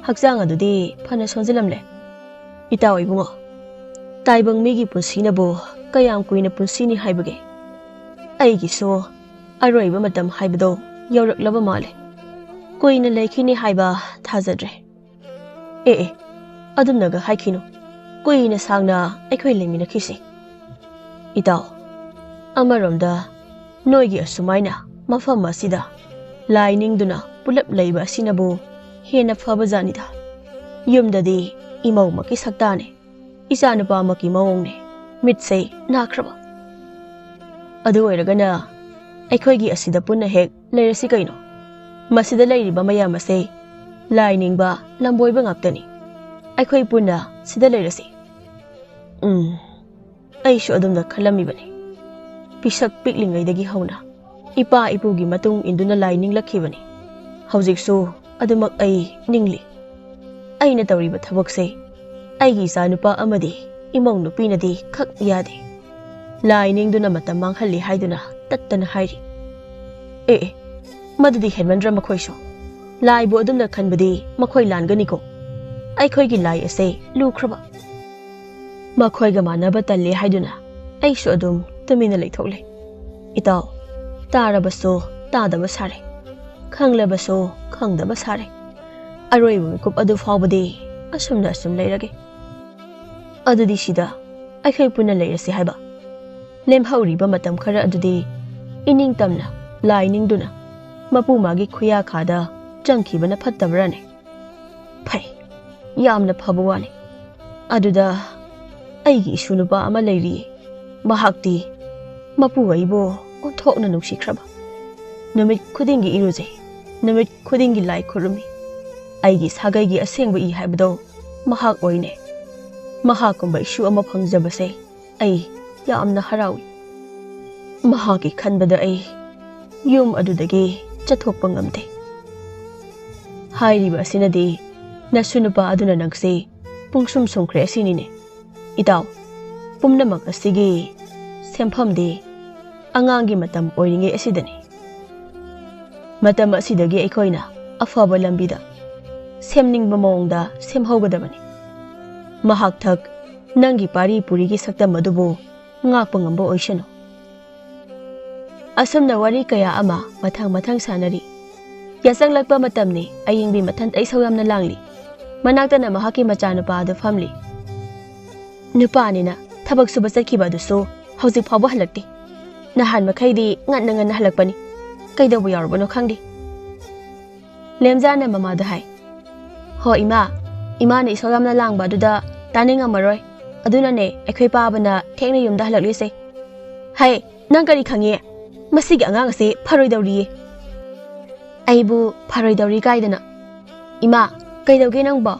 ꯍꯛꯆꯥꯡ ꯑꯗꯨꯗꯤ ꯐꯅ ꯁꯣꯟꯖꯤꯜꯂꯝꯂꯦ꯫" "ꯏꯇꯥꯎ ꯏꯕꯨꯡꯉꯣ, ꯇꯥꯏꯕꯪ ꯃꯤꯒꯤ ꯄꯨꯟꯁꯤꯅꯕꯨ ꯀꯌꯥꯝ ꯀꯨꯏꯅ ꯄꯨꯟꯁꯤꯅꯤ ꯍꯥꯏꯕꯒꯦ? ꯑꯩꯒꯤꯁꯨ ꯑꯔꯣꯏꯕ ꯃꯇꯝ ꯍꯥꯏꯕꯗꯣ ꯌꯧꯔꯛꯂꯕ ꯃꯥꯜꯂꯦ꯫ ꯀꯨꯏꯅ ꯂꯩꯈꯤꯅꯤ ꯍꯥꯏꯕ ꯊꯥꯖꯗ꯭ꯔꯦ꯫" "ꯑꯦ, ꯑꯦ, ꯑꯗꯨꯝꯅꯒ ꯍꯥꯏꯈꯤꯅꯨ꯫ ꯀꯨꯏꯅ ꯁꯥꯡꯅ ꯑꯩꯈꯣꯏ ꯂꯩꯃꯤꯟꯅꯈꯤꯁꯤ꯫" "ꯏꯇꯥꯎ, ꯑꯃꯔꯣꯝꯗ ꯅꯣꯏꯒꯤ ꯑꯁꯨꯃꯥꯏꯅ ꯃꯐꯝ ꯑꯁꯤꯗ ꯂꯥꯏ ꯅꯤꯡꯗꯨꯅ ꯄꯨꯂꯞ ꯂꯩꯕ ꯑꯁꯤꯅꯕꯨ ꯍꯦꯟꯅ ꯐꯕꯖꯥꯠꯅꯤꯗ꯫ ꯌꯨꯝꯗꯗꯤ ꯏꯃꯧꯃꯛꯀꯤ ꯁꯛꯇꯥꯅꯦ, ꯏꯆꯥꯅꯨꯄꯥꯃꯛꯀꯤ ꯃꯑꯣꯡꯅꯦ꯫ ꯃꯤꯠꯁꯦ ꯅꯥꯈ꯭ꯔꯕ꯫ ꯑꯗꯨ ꯑꯣꯏꯔꯒꯅ ꯑꯩꯈꯣꯏꯒꯤ ꯑꯁꯤꯗ ꯄꯨꯟꯅ ꯍꯦꯛ ꯂꯩꯔꯁꯤ ꯀꯩꯅꯣ꯫ ꯃꯁꯤꯗ ꯂꯩꯔꯤꯕ ꯃꯌꯥꯝ ꯑꯁꯦ ꯂꯥꯏ ꯅꯤꯡꯕ ꯂꯝꯕꯣꯏꯕ ꯉꯥꯛꯇꯅꯤ꯫ ꯑꯩꯈꯣꯏ ꯄꯨꯟꯅ ꯁꯤꯗ ꯂꯩꯔꯁꯤ꯫ ꯎꯝ, ꯑꯩꯁꯨ ꯑꯗꯨꯝꯅ ꯈꯜꯂꯝꯃꯤꯕꯅꯤ꯫ ꯄꯤꯁꯛ ꯄꯤꯛꯂꯤꯉꯩꯗꯒꯤ ꯍꯧꯅ ꯏꯄꯥ ꯏꯄꯨꯒꯤ ꯃꯇꯨꯡ ꯏꯟꯗꯨꯅ ꯂꯥꯏ ꯅꯤꯡꯂꯛꯈꯤꯕꯅꯤ꯫ ꯍꯧꯖꯤꯛꯁꯨ ꯑꯗꯨꯃꯛ ꯑꯩ ꯅꯤꯡꯂꯤ꯫ ꯑꯩꯅ ꯇꯧꯔꯤꯕ ꯊꯕꯛꯁꯦ ꯑꯩꯒꯤ ꯏꯆꯥꯅꯨꯄꯥ ꯑꯃꯗꯤ ꯏꯃꯧ ꯅꯨꯄꯤꯅꯗꯤ ꯈꯛ ꯌꯥꯗꯦ꯫ ꯂꯥꯏ ꯅꯤꯡꯗꯨꯅ ꯃꯇꯝ ꯃꯥꯡꯍꯜꯂꯤ ꯍꯥꯏꯗꯨꯅ ꯇꯠꯇꯅ ꯍꯥꯏꯔꯤ꯫ ꯑꯦ, ꯑꯦ, ꯃꯗꯨꯗꯤ ꯍꯦꯟꯃꯟꯗ꯭ꯔ ꯃꯈꯣꯏꯁꯨ? ꯂꯥꯏꯕꯨ ꯑꯗꯨꯝꯅ ꯈꯟꯕꯗꯤ ꯃꯈꯣꯏ ꯂꯥꯟꯒꯅꯤꯀꯣ꯫ ꯑꯩꯈꯣꯏꯒꯤ ꯂꯥꯏ ꯑꯁꯦ ꯂꯨꯈ꯭ꯔꯕ꯫ ꯃꯈꯣꯏꯒ ꯃꯥꯟꯅꯕ ꯇꯜꯂꯦ ꯍꯥꯏꯗꯨꯅ ꯑꯩꯁꯨ ꯑꯗꯨꯝ ꯇꯨꯃꯤꯟꯅ ꯂꯩꯊꯣꯛꯂꯦ꯫ ꯏꯇꯥꯎ, ꯇꯥꯔꯕꯁꯨ ꯇꯥꯗꯕ ꯁꯥꯔꯦ, ꯈꯪꯂꯕꯁꯨ ꯈꯪꯗꯕ ꯁꯥꯔꯦ꯫ ꯑꯔꯣꯏꯕ ꯃꯤꯀꯨꯞ ꯑꯗꯨ ꯐꯥꯎꯕꯗꯤ ꯑꯁꯨꯝꯅ ꯑꯁꯨꯝ ꯂꯩꯔꯒꯦ꯫ ꯑꯗꯨꯗꯤ ꯁꯤꯗ ꯑꯩꯈꯣꯏ ꯄꯨꯟꯅ ꯂꯩꯔꯁꯤ ꯍꯥꯏꯕ? ꯂꯦꯝꯍꯧꯔꯤꯕ ꯃꯇꯝ ꯈꯔ ꯑꯗꯨꯗꯤ ꯏꯅꯤꯡ ꯇꯝꯅ, ꯂꯥꯏ ꯅꯤꯡꯗꯨꯅ ꯃꯄꯨ ꯃꯥꯒꯤ ꯈꯨꯌꯥꯈꯥꯗ ꯆꯪꯈꯤꯕꯅ ꯐꯠꯇꯕ꯭ꯔꯥꯅꯦ? ꯐꯩ, ꯌꯥꯝꯅ ꯐꯕ ꯋꯥꯅꯤ꯫ ꯑꯗꯨꯗ ꯑꯩꯒꯤ ꯏꯁꯨ ꯅꯨꯄꯥ ꯑꯃ ꯂꯩꯔꯤꯌꯦ꯫ ꯃꯍꯥꯛꯇꯤ ꯃꯄꯨ ꯑꯩꯕꯨ ꯑꯣꯟꯊꯣꯛꯅ ꯅꯨꯡꯁꯤꯈ꯭ꯔꯕ꯫ ꯅꯨꯃꯤꯠ ꯈꯨꯗꯤꯡꯒꯤ ꯏꯔꯨꯖꯩ, ꯅꯨꯃꯤꯠ ꯈꯨꯗꯤꯡꯒꯤ ꯂꯥꯏ ꯈꯨꯔꯨꯝꯃꯤ꯫ ꯑꯩꯒꯤ ꯁꯥꯒꯩꯒꯤ ꯑꯁꯦꯡꯕ ꯏ ꯍꯥꯏꯕꯗꯣ ꯃꯍꯥꯛ ꯑꯣꯏꯅꯦ꯫ ꯃꯍꯥꯛꯀꯨꯝꯕ ꯏꯁꯨ ꯑꯃ ꯐꯪꯖꯕꯁꯦ ꯑꯩ ꯌꯥꯝꯅ ꯍꯔꯥꯎꯏ꯫ ꯃꯍꯥꯛꯀꯤ ꯈꯟꯕꯗ ꯑꯩ ꯌꯨꯝ ꯑꯗꯨꯗꯒꯤ ꯆꯠꯊꯣꯛꯄ ꯉꯝꯗꯦ꯫ ꯍꯥꯏꯔꯤꯕ ꯑꯁꯤꯅꯗꯤ ꯅꯁꯨ ꯅꯨꯄꯥ ꯑꯗꯨꯅ ꯅꯪꯁꯤ ꯄꯨꯡꯁꯨꯝ ꯁꯨꯝꯈ꯭ꯔꯦ ꯑꯁꯤꯅꯤꯅꯦ꯫ ꯏꯇꯥꯎ, ꯄꯨꯝꯅꯃꯛ ꯑꯁꯤꯒꯤ ꯁꯦꯝꯐꯝꯗꯤ ꯑꯉꯥꯡꯒꯤ ꯃꯇꯝ ꯑꯣꯏꯔꯤꯉꯩ ꯑꯁꯤꯗꯅꯤ꯫ ꯃꯇꯝ ꯑꯁꯤꯗꯒꯤ ꯑꯩꯈꯣꯏꯅ ꯑꯐꯕ ꯂꯝꯕꯤꯗ, ꯁꯦꯝꯅꯤꯡꯕ ꯃꯑꯣꯡꯗ ꯁꯦꯝꯍꯧꯒꯗꯕꯅꯤ꯫ ꯃꯍꯥꯛ ꯊꯛ ꯅꯪꯒꯤ ꯄꯥꯔꯤ ꯄꯨꯔꯤꯒꯤ ꯁꯛꯇꯝ ꯑꯗꯨꯕꯨ ꯉꯥꯛꯄ ꯉꯝꯕ ꯑꯣꯏꯁꯅꯨ꯫ ꯑꯁꯨꯝꯅ ꯋꯥꯔꯤ ꯀꯌꯥ ꯑꯃ ꯃꯊꯪ ꯃꯊꯪ ꯁꯥꯟꯅꯔꯤ꯫ ꯌꯥꯆꯪꯂꯛꯄ ꯃꯇꯝꯅꯤ꯫ ꯑꯌꯤꯡꯕꯤ ꯃꯊꯟꯇ ꯏꯁꯧ ꯌꯥꯝꯅ ꯂꯥꯡꯂꯤ꯫ ꯃꯅꯥꯛꯇꯅ ꯃꯍꯥꯛꯀꯤ ꯃꯆꯥꯅꯨꯄꯥ ꯑꯗꯨ ꯐꯝꯂꯤ꯫ ꯅꯨꯄꯥꯅꯤꯅ ꯊꯕꯛ ꯁꯨꯕ ꯆꯠꯈꯤꯕ ꯑꯗꯨꯁꯨ ꯍꯧꯖꯤꯛ ꯐꯥꯎꯕ ꯍꯜꯂꯛꯇꯦ꯫ ꯅꯍꯥꯟ ꯃꯈꯩꯗꯤ ꯉꯟꯅ ꯉꯟꯅ ꯍꯜꯂꯛꯄꯅꯤ꯫ ꯀꯩꯗꯧꯕ ꯌꯥꯎꯔꯕꯅꯣ ꯈꯪꯗꯦ꯫ ꯂꯦꯝꯖꯥꯅ ꯃꯃꯥꯗ ꯍꯥꯏ꯫ "ꯍꯣ ꯏꯃꯥ, ꯏꯃꯥꯅ ꯏꯁꯧ ꯌꯥꯝꯅ ꯂꯥꯡꯕ ꯑꯗꯨꯗ ꯇꯥꯅꯤꯡꯉꯝꯃꯔꯣꯏ꯫ ꯑꯗꯨꯅꯅꯦ ꯑꯩꯈꯣꯏ ꯄꯥꯕꯅ ꯊꯦꯡꯅ ꯌꯨꯝꯗ ꯍꯜꯂꯛꯂꯤꯁꯦ꯫" "ꯍꯩ, ꯅꯪ ꯀꯔꯤ ꯈꯪꯉꯤ? ꯃꯁꯤꯒꯤ ꯑꯉꯥꯡ ꯑꯁꯤ ꯐꯔꯣꯏꯗꯧꯔꯤꯌꯦ꯫" "ꯑꯩꯕꯨ ꯐꯔꯣꯏꯗꯧꯔꯤ ꯀꯥꯏꯗꯅ?" "ꯏꯃꯥ, ꯀꯩꯗꯧꯒꯦ ꯅꯪꯕꯣ?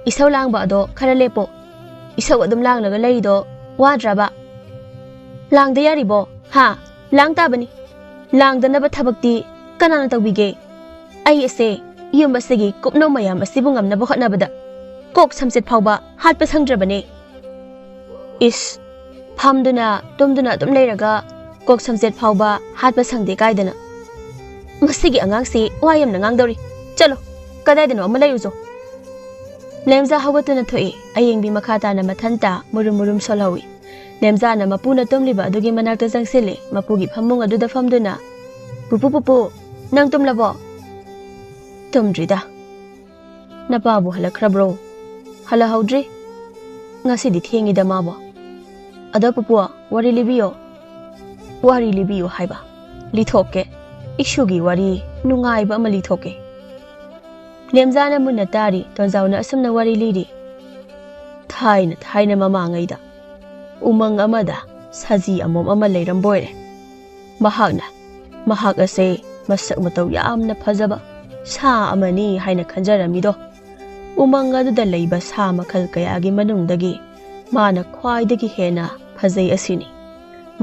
ꯏꯁꯧ ꯂꯥꯡꯕ ꯑꯗꯣ ꯈꯔ ꯂꯦꯞꯄꯣ꯫ ꯏꯁꯧ ꯑꯗꯨꯝ ꯂꯥꯡꯂꯒ ꯂꯩꯔꯤꯗꯣ ꯋꯥꯗ꯭ꯔꯕ? ꯂꯥꯡꯗ ꯌꯥꯔꯤꯕꯣ? ꯍꯥ? ꯂꯥꯡ ꯇꯥꯕꯅꯤ꯫ ꯂꯥꯡꯗꯅꯕ ꯊꯕꯛꯇꯤ ꯀꯅꯥꯅ ꯇꯧꯕꯤꯒꯦ? ꯑꯩ ꯑꯁꯦ ꯌꯨꯝ ꯑꯁꯤꯒꯤ ꯀꯨꯞꯅꯣ ꯃꯌꯥꯝ ꯑꯁꯤꯕꯨ ꯉꯝꯅꯕ ꯍꯣꯠꯅꯕꯗ ꯀꯣꯛ ꯁꯝꯆꯦꯠ ꯐꯥꯎꯕ ꯍꯥꯠꯄ ꯁꯪꯗ꯭ꯔꯕꯅꯦ꯫" "ꯏꯁ, ꯐꯝꯗꯨꯅ ꯇꯨꯝꯗꯨꯅ ꯑꯗꯨꯝ ꯂꯩꯔꯒ ꯀꯣꯛ ꯁꯝꯆꯦꯠ ꯐꯥꯎꯕ ꯍꯥꯠꯄ ꯁꯪꯗꯦ ꯀꯥꯏꯗꯅ? ꯃꯁꯤꯒꯤ ꯑꯉꯥꯡꯁꯤ ꯋꯥ ꯌꯥꯝꯅ ꯉꯥꯡꯗꯧꯔꯤ꯫ ꯆꯠꯂꯣ, ꯀꯗꯥꯏꯗꯅꯣ ꯑꯃ ꯂꯩꯔꯨꯆꯣ꯫" ꯂꯦꯝꯖꯥ ꯍꯧꯒꯠꯇꯨꯅ ꯊꯣꯛꯏ꯫ ꯑꯌꯦꯡꯕꯤ ꯃꯈꯥ ꯇꯥꯅ ꯃꯊꯟꯇ ꯃꯨꯔꯨꯝ ꯃꯨꯔꯨꯝ ꯁꯣꯜꯍꯧꯏ꯫ ꯂꯦꯝꯖꯥꯅ ꯃꯄꯨꯅ ꯇꯨꯝꯂꯤꯕ ꯑꯗꯨꯒꯤ ꯃꯅꯥꯛꯇ ꯆꯪꯁꯤꯜꯂꯤ꯫ ꯃꯄꯨꯒꯤ ꯐꯃꯨꯡ ꯑꯗꯨꯗ ꯐꯝꯗꯨꯅ, "ꯄꯨꯄꯨ, ꯄꯨꯄꯨ, ꯅꯪ ꯇꯨꯝꯂꯕꯣ?" "ꯇꯨꯝꯗ꯭ꯔꯤꯗ꯫" "ꯅꯄꯥꯕꯨ ꯍꯜꯂꯛꯈ꯭ꯔꯕ꯭ꯔꯣ?" "ꯍꯜꯂꯛꯍꯧꯗ꯭ꯔꯤ꯫ ꯉꯁꯤꯗꯤ ꯊꯦꯡꯉꯤꯗ ꯃꯥꯕꯣ꯫ ꯑꯗꯣ ꯄꯨꯄꯨ, ꯋꯥꯔꯤ ꯂꯤꯕꯤꯌꯣ꯫" "ꯋꯥꯔꯤ ꯂꯤꯕꯤꯌꯨ ꯍꯥꯏꯕ? ꯂꯤꯊꯣꯛꯀꯦ꯫ ꯏꯁꯨꯒꯤ ꯋꯥꯔꯤ ꯅꯨꯡꯉꯥꯏꯕ ꯑꯃ ꯂꯤꯊꯣꯛꯀꯦ꯫" ꯂꯦꯝꯖꯥꯅ ꯃꯨꯟꯅ ꯇꯥꯔꯤ꯫ ꯇꯣꯟꯖꯥꯎꯅ ꯑꯁꯨꯝꯅ ꯋꯥꯔꯤ ꯂꯤꯔꯤ꯫ ꯊꯥꯏꯅ ꯊꯥꯏꯅ ꯃꯃꯥꯡꯉꯩꯗ ꯎꯃꯪ ꯑꯃꯗ ꯁꯖꯤ ꯑꯃꯣꯝ ꯑꯃ ꯂꯩꯔꯝꯕꯣꯏꯔꯦ꯫ ꯃꯍꯥꯛꯅ ꯃꯍꯥꯛ ꯑꯁꯦ ꯃꯁꯛ ꯃꯇꯧ ꯌꯥꯝꯅ ꯐꯖꯕ ꯁꯥ ꯑꯃꯅꯤ ꯍꯥꯏꯅ ꯈꯟꯖꯔꯝꯃꯤꯗꯣ꯫ ꯎꯃꯪ ꯑꯗꯨꯗ ꯂꯩꯕ ꯁꯥ ꯃꯈꯜ ꯀꯌꯥꯒꯤ ꯃꯅꯨꯡꯗꯒꯤ ꯃꯥꯅ ꯈ꯭ꯋꯥꯏꯗꯒꯤ ꯍꯦꯟꯅ ꯐꯖꯩ ꯑꯁꯤꯅꯤ꯫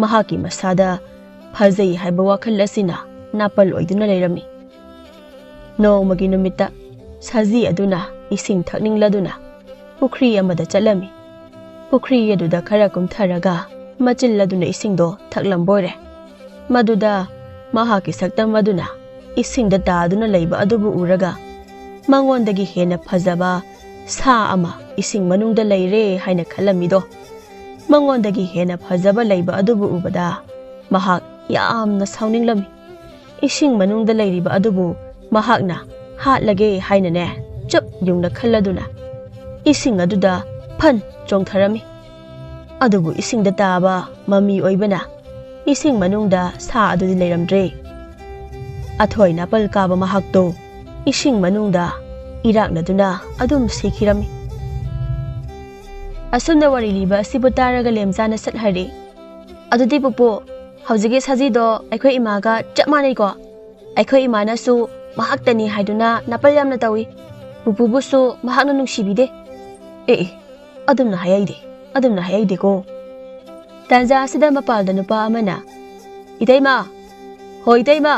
ꯃꯍꯥꯛꯀꯤ ꯃꯁꯥꯗ ꯐꯖꯩ ꯍꯥꯏꯕ ꯋꯥꯈꯜ ꯑꯁꯤꯅ ꯅꯥꯄꯜ ꯑꯣꯏꯗꯨꯅ ꯂꯩꯔꯝꯃꯤ꯫ ꯅꯣꯡꯃꯒꯤ ꯅꯨꯃꯤꯠꯇ ꯁꯖꯤ ꯑꯗꯨꯅ ꯏꯁꯤꯡ ꯊꯛꯅꯤꯡꯂꯗꯨꯅ ꯄꯨꯈ꯭ꯔꯤ ꯑꯃꯗ ꯆꯠꯂꯝꯃꯤ꯫ ꯄꯨꯈ꯭ꯔꯤ ꯑꯗꯨꯗ ꯈꯔ ꯀꯨꯝꯊꯔꯒ ꯃꯆꯤꯜ ꯑꯗꯨꯅ ꯏꯁꯤꯡꯗꯣ ꯊꯛꯂꯝꯕꯣꯏꯔꯦ꯫ ꯃꯗꯨꯗ ꯃꯍꯥꯛꯀꯤ ꯁꯛꯇꯝ ꯑꯗꯨꯅ ꯏꯁꯤꯡꯗ ꯇꯥꯗꯨꯅ ꯂꯩꯕ ꯑꯗꯨꯕꯨ ꯎꯔꯒ ꯃꯉꯣꯟꯗꯒꯤ ꯍꯦꯟꯅ ꯐꯖꯕ ꯁꯥ ꯑꯃ ꯏꯁꯤꯡ ꯃꯅꯨꯡꯗ ꯂꯩꯔꯦ ꯍꯥꯏꯅ ꯈꯜꯂꯝꯃꯤꯗꯣ꯫ ꯃꯉꯣꯟꯗꯒꯤ ꯍꯦꯟꯅ ꯐꯖꯕ ꯂꯩꯕ ꯑꯗꯨꯕꯨ ꯎꯕꯗ ꯃꯍꯥꯛ ꯌꯥꯝꯅ ꯁꯥꯎꯅꯤꯡꯂꯝꯃꯤ꯫ ꯏꯁꯤꯡ ꯃꯅꯨꯡꯗ ꯂꯩꯔꯤꯕ ꯑꯗꯨꯕꯨ ꯃꯍꯥꯛꯅ ꯍꯥꯠꯂꯒꯦ ꯍꯥꯏꯅꯅꯦ ꯆꯞ ꯌꯨꯡꯅ ꯈꯜꯂꯗꯨꯅ ꯏꯁꯤꯡ ꯑꯗꯨꯗ ꯐꯟ ꯆꯣꯡꯊꯔꯝꯃꯤ꯫ ꯑꯗꯨꯕꯨ ꯏꯁꯤꯡꯗ ꯇꯥꯕ ꯃꯃꯤ ꯑꯣꯏꯕꯅ ꯏꯁꯤꯡ ꯃꯅꯨꯡꯗ ꯁꯥ ꯑꯗꯨꯗꯤ ꯂꯩꯔꯝꯗ꯭ꯔꯦ꯫ ꯑꯊꯣꯏ ꯅꯥꯄꯜ ꯀꯥꯕ ꯃꯍꯥꯛꯇꯣ ꯏꯁꯤꯡ ꯃꯅꯨꯡꯗ ꯏꯔꯥꯛꯅꯗꯨꯅ ꯑꯗꯨꯝ ꯁꯤꯈꯤꯔꯝꯃꯤ꯫ ꯑꯁꯨꯝꯅ ꯋꯥꯔꯤ ꯂꯤꯕ ꯑꯁꯤꯕꯨ ꯇꯥꯔꯒ ꯂꯦꯝꯖꯥꯅ ꯁꯠ ꯍꯥꯏꯔꯦ, "ꯑꯗꯨꯗꯤ ꯄꯨꯄꯨ, ꯍꯧꯖꯤꯛꯀꯤ ꯁꯖꯤꯗꯣ ꯑꯩꯈꯣꯏ ꯏꯃꯥꯒ ꯆꯞ ꯃꯥꯟꯅꯩꯀꯣ? ꯑꯩꯈꯣꯏ ꯏꯃꯥꯅꯁꯨ ꯃꯍꯥꯛꯇꯅꯤ ꯍꯥꯏꯗꯨꯅ ꯅꯥꯄꯜ ꯌꯥꯝꯅ ꯇꯧꯏ꯫ ꯄꯨꯄꯨꯕꯨꯁꯨ ꯃꯍꯥꯛꯅ ꯅꯨꯡꯁꯤꯕꯤꯗꯦ꯫" "ꯑꯦ ꯑꯦ, ꯑꯗꯨꯝꯅ ꯍꯥꯏꯍꯩꯗꯦ, ꯑꯗꯨꯝꯅ ꯍꯥꯏꯍꯩꯗꯦꯀꯣ꯫" ꯇꯥꯟꯖꯥ ꯑꯁꯤꯗ ꯃꯄꯥꯜꯗ ꯅꯨꯄꯥ ꯑꯃꯅ, "ꯏꯇꯩꯃ, ꯍꯣ ꯏꯇꯩꯃ,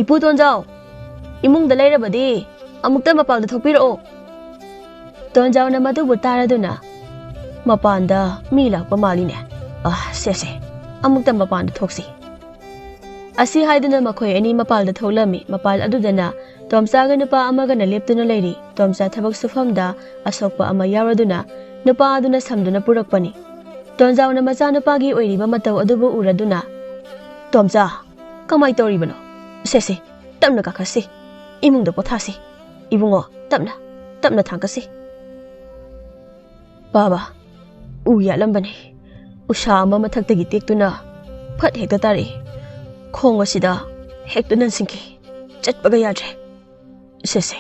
ꯏꯄꯨ ꯇꯣꯟꯖꯥꯎ, ꯏꯃꯨꯡꯗ ꯂꯩꯔꯕꯗꯤ ꯑꯃꯨꯛꯇ ꯃꯄꯥꯜꯗ ꯊꯣꯛꯄꯤꯔꯛꯑꯣ꯫" ꯇꯣꯟꯖꯥꯎꯅ ꯃꯗꯨꯕꯨ ꯇꯥꯔꯗꯨꯅ, "ꯃꯄꯥꯟꯗ ꯃꯤ ꯂꯥꯛꯄ ꯃꯥꯜꯂꯤꯅꯦ꯫ ꯑ, ꯁꯦ ꯁꯦ, ꯑꯃꯨꯛꯇ ꯃꯄꯥꯟꯗ ꯊꯣꯛꯁꯤ꯫" ꯑꯁꯤ ꯍꯥꯏꯗꯨꯅ ꯃꯈꯣꯏ ꯑꯅꯤ ꯃꯄꯥꯜꯗ ꯊꯣꯛꯂꯝꯃꯤ꯫ ꯃꯄꯥꯜ ꯑꯗꯨꯗꯅ ꯇꯣꯝꯆꯥꯒ ꯅꯨꯄꯥ ꯑꯃꯒꯅ ꯂꯦꯞꯇꯨꯅ ꯂꯩꯔꯤ꯫ ꯇꯣꯝꯆꯥ ꯊꯕꯛ ꯁꯨꯐꯝꯗ ꯑꯁꯣꯛꯄ ꯑꯃ ꯌꯥꯎꯔꯗꯨꯅ ꯅꯨꯄꯥ ꯑꯗꯨꯅ ꯁꯝꯗꯨꯅ ꯄꯨꯔꯛꯄꯅꯤ꯫ ꯇꯣꯟꯖꯥꯎꯅ ꯃꯆꯥꯅꯨꯄꯥꯒꯤ ꯑꯣꯏꯔꯤꯕ ꯃꯇꯧ ꯑꯗꯨꯕꯨ ꯎꯔꯗꯨꯅ, "ꯇꯣꯝꯆꯥ, ꯀꯃꯥꯏ ꯇꯧꯔꯤꯕꯅꯣ? ꯁꯦ ꯁꯦ, ꯇꯞꯅ ꯀꯥꯈꯠꯁꯤ꯫ ꯏꯃꯨꯡꯗ ꯄꯣꯊꯥꯁꯤ꯫ ꯏꯕꯨꯡꯉꯣ, ꯇꯞꯅ, ꯇꯞꯅ ꯊꯥꯡꯒꯠꯁꯤ꯫" "ꯄꯥꯕ, ꯎ ꯌꯥꯠꯂꯝꯕꯅꯤ꯫ ꯎꯁꯥ ꯑꯃ ꯃꯊꯛꯇꯒꯤ ꯇꯦꯛꯇꯨꯅ ꯐꯠ ꯍꯦꯛꯇ ꯇꯥꯔꯛꯏ꯫ ꯈꯣꯡ ꯑꯁꯤꯗ ꯍꯦꯛꯇ ꯅꯟꯁꯤꯟꯈꯤ꯫ ꯆꯠꯄꯒ ꯌꯥꯗ꯭ꯔꯦ꯫ ꯁꯦ ꯁꯦ,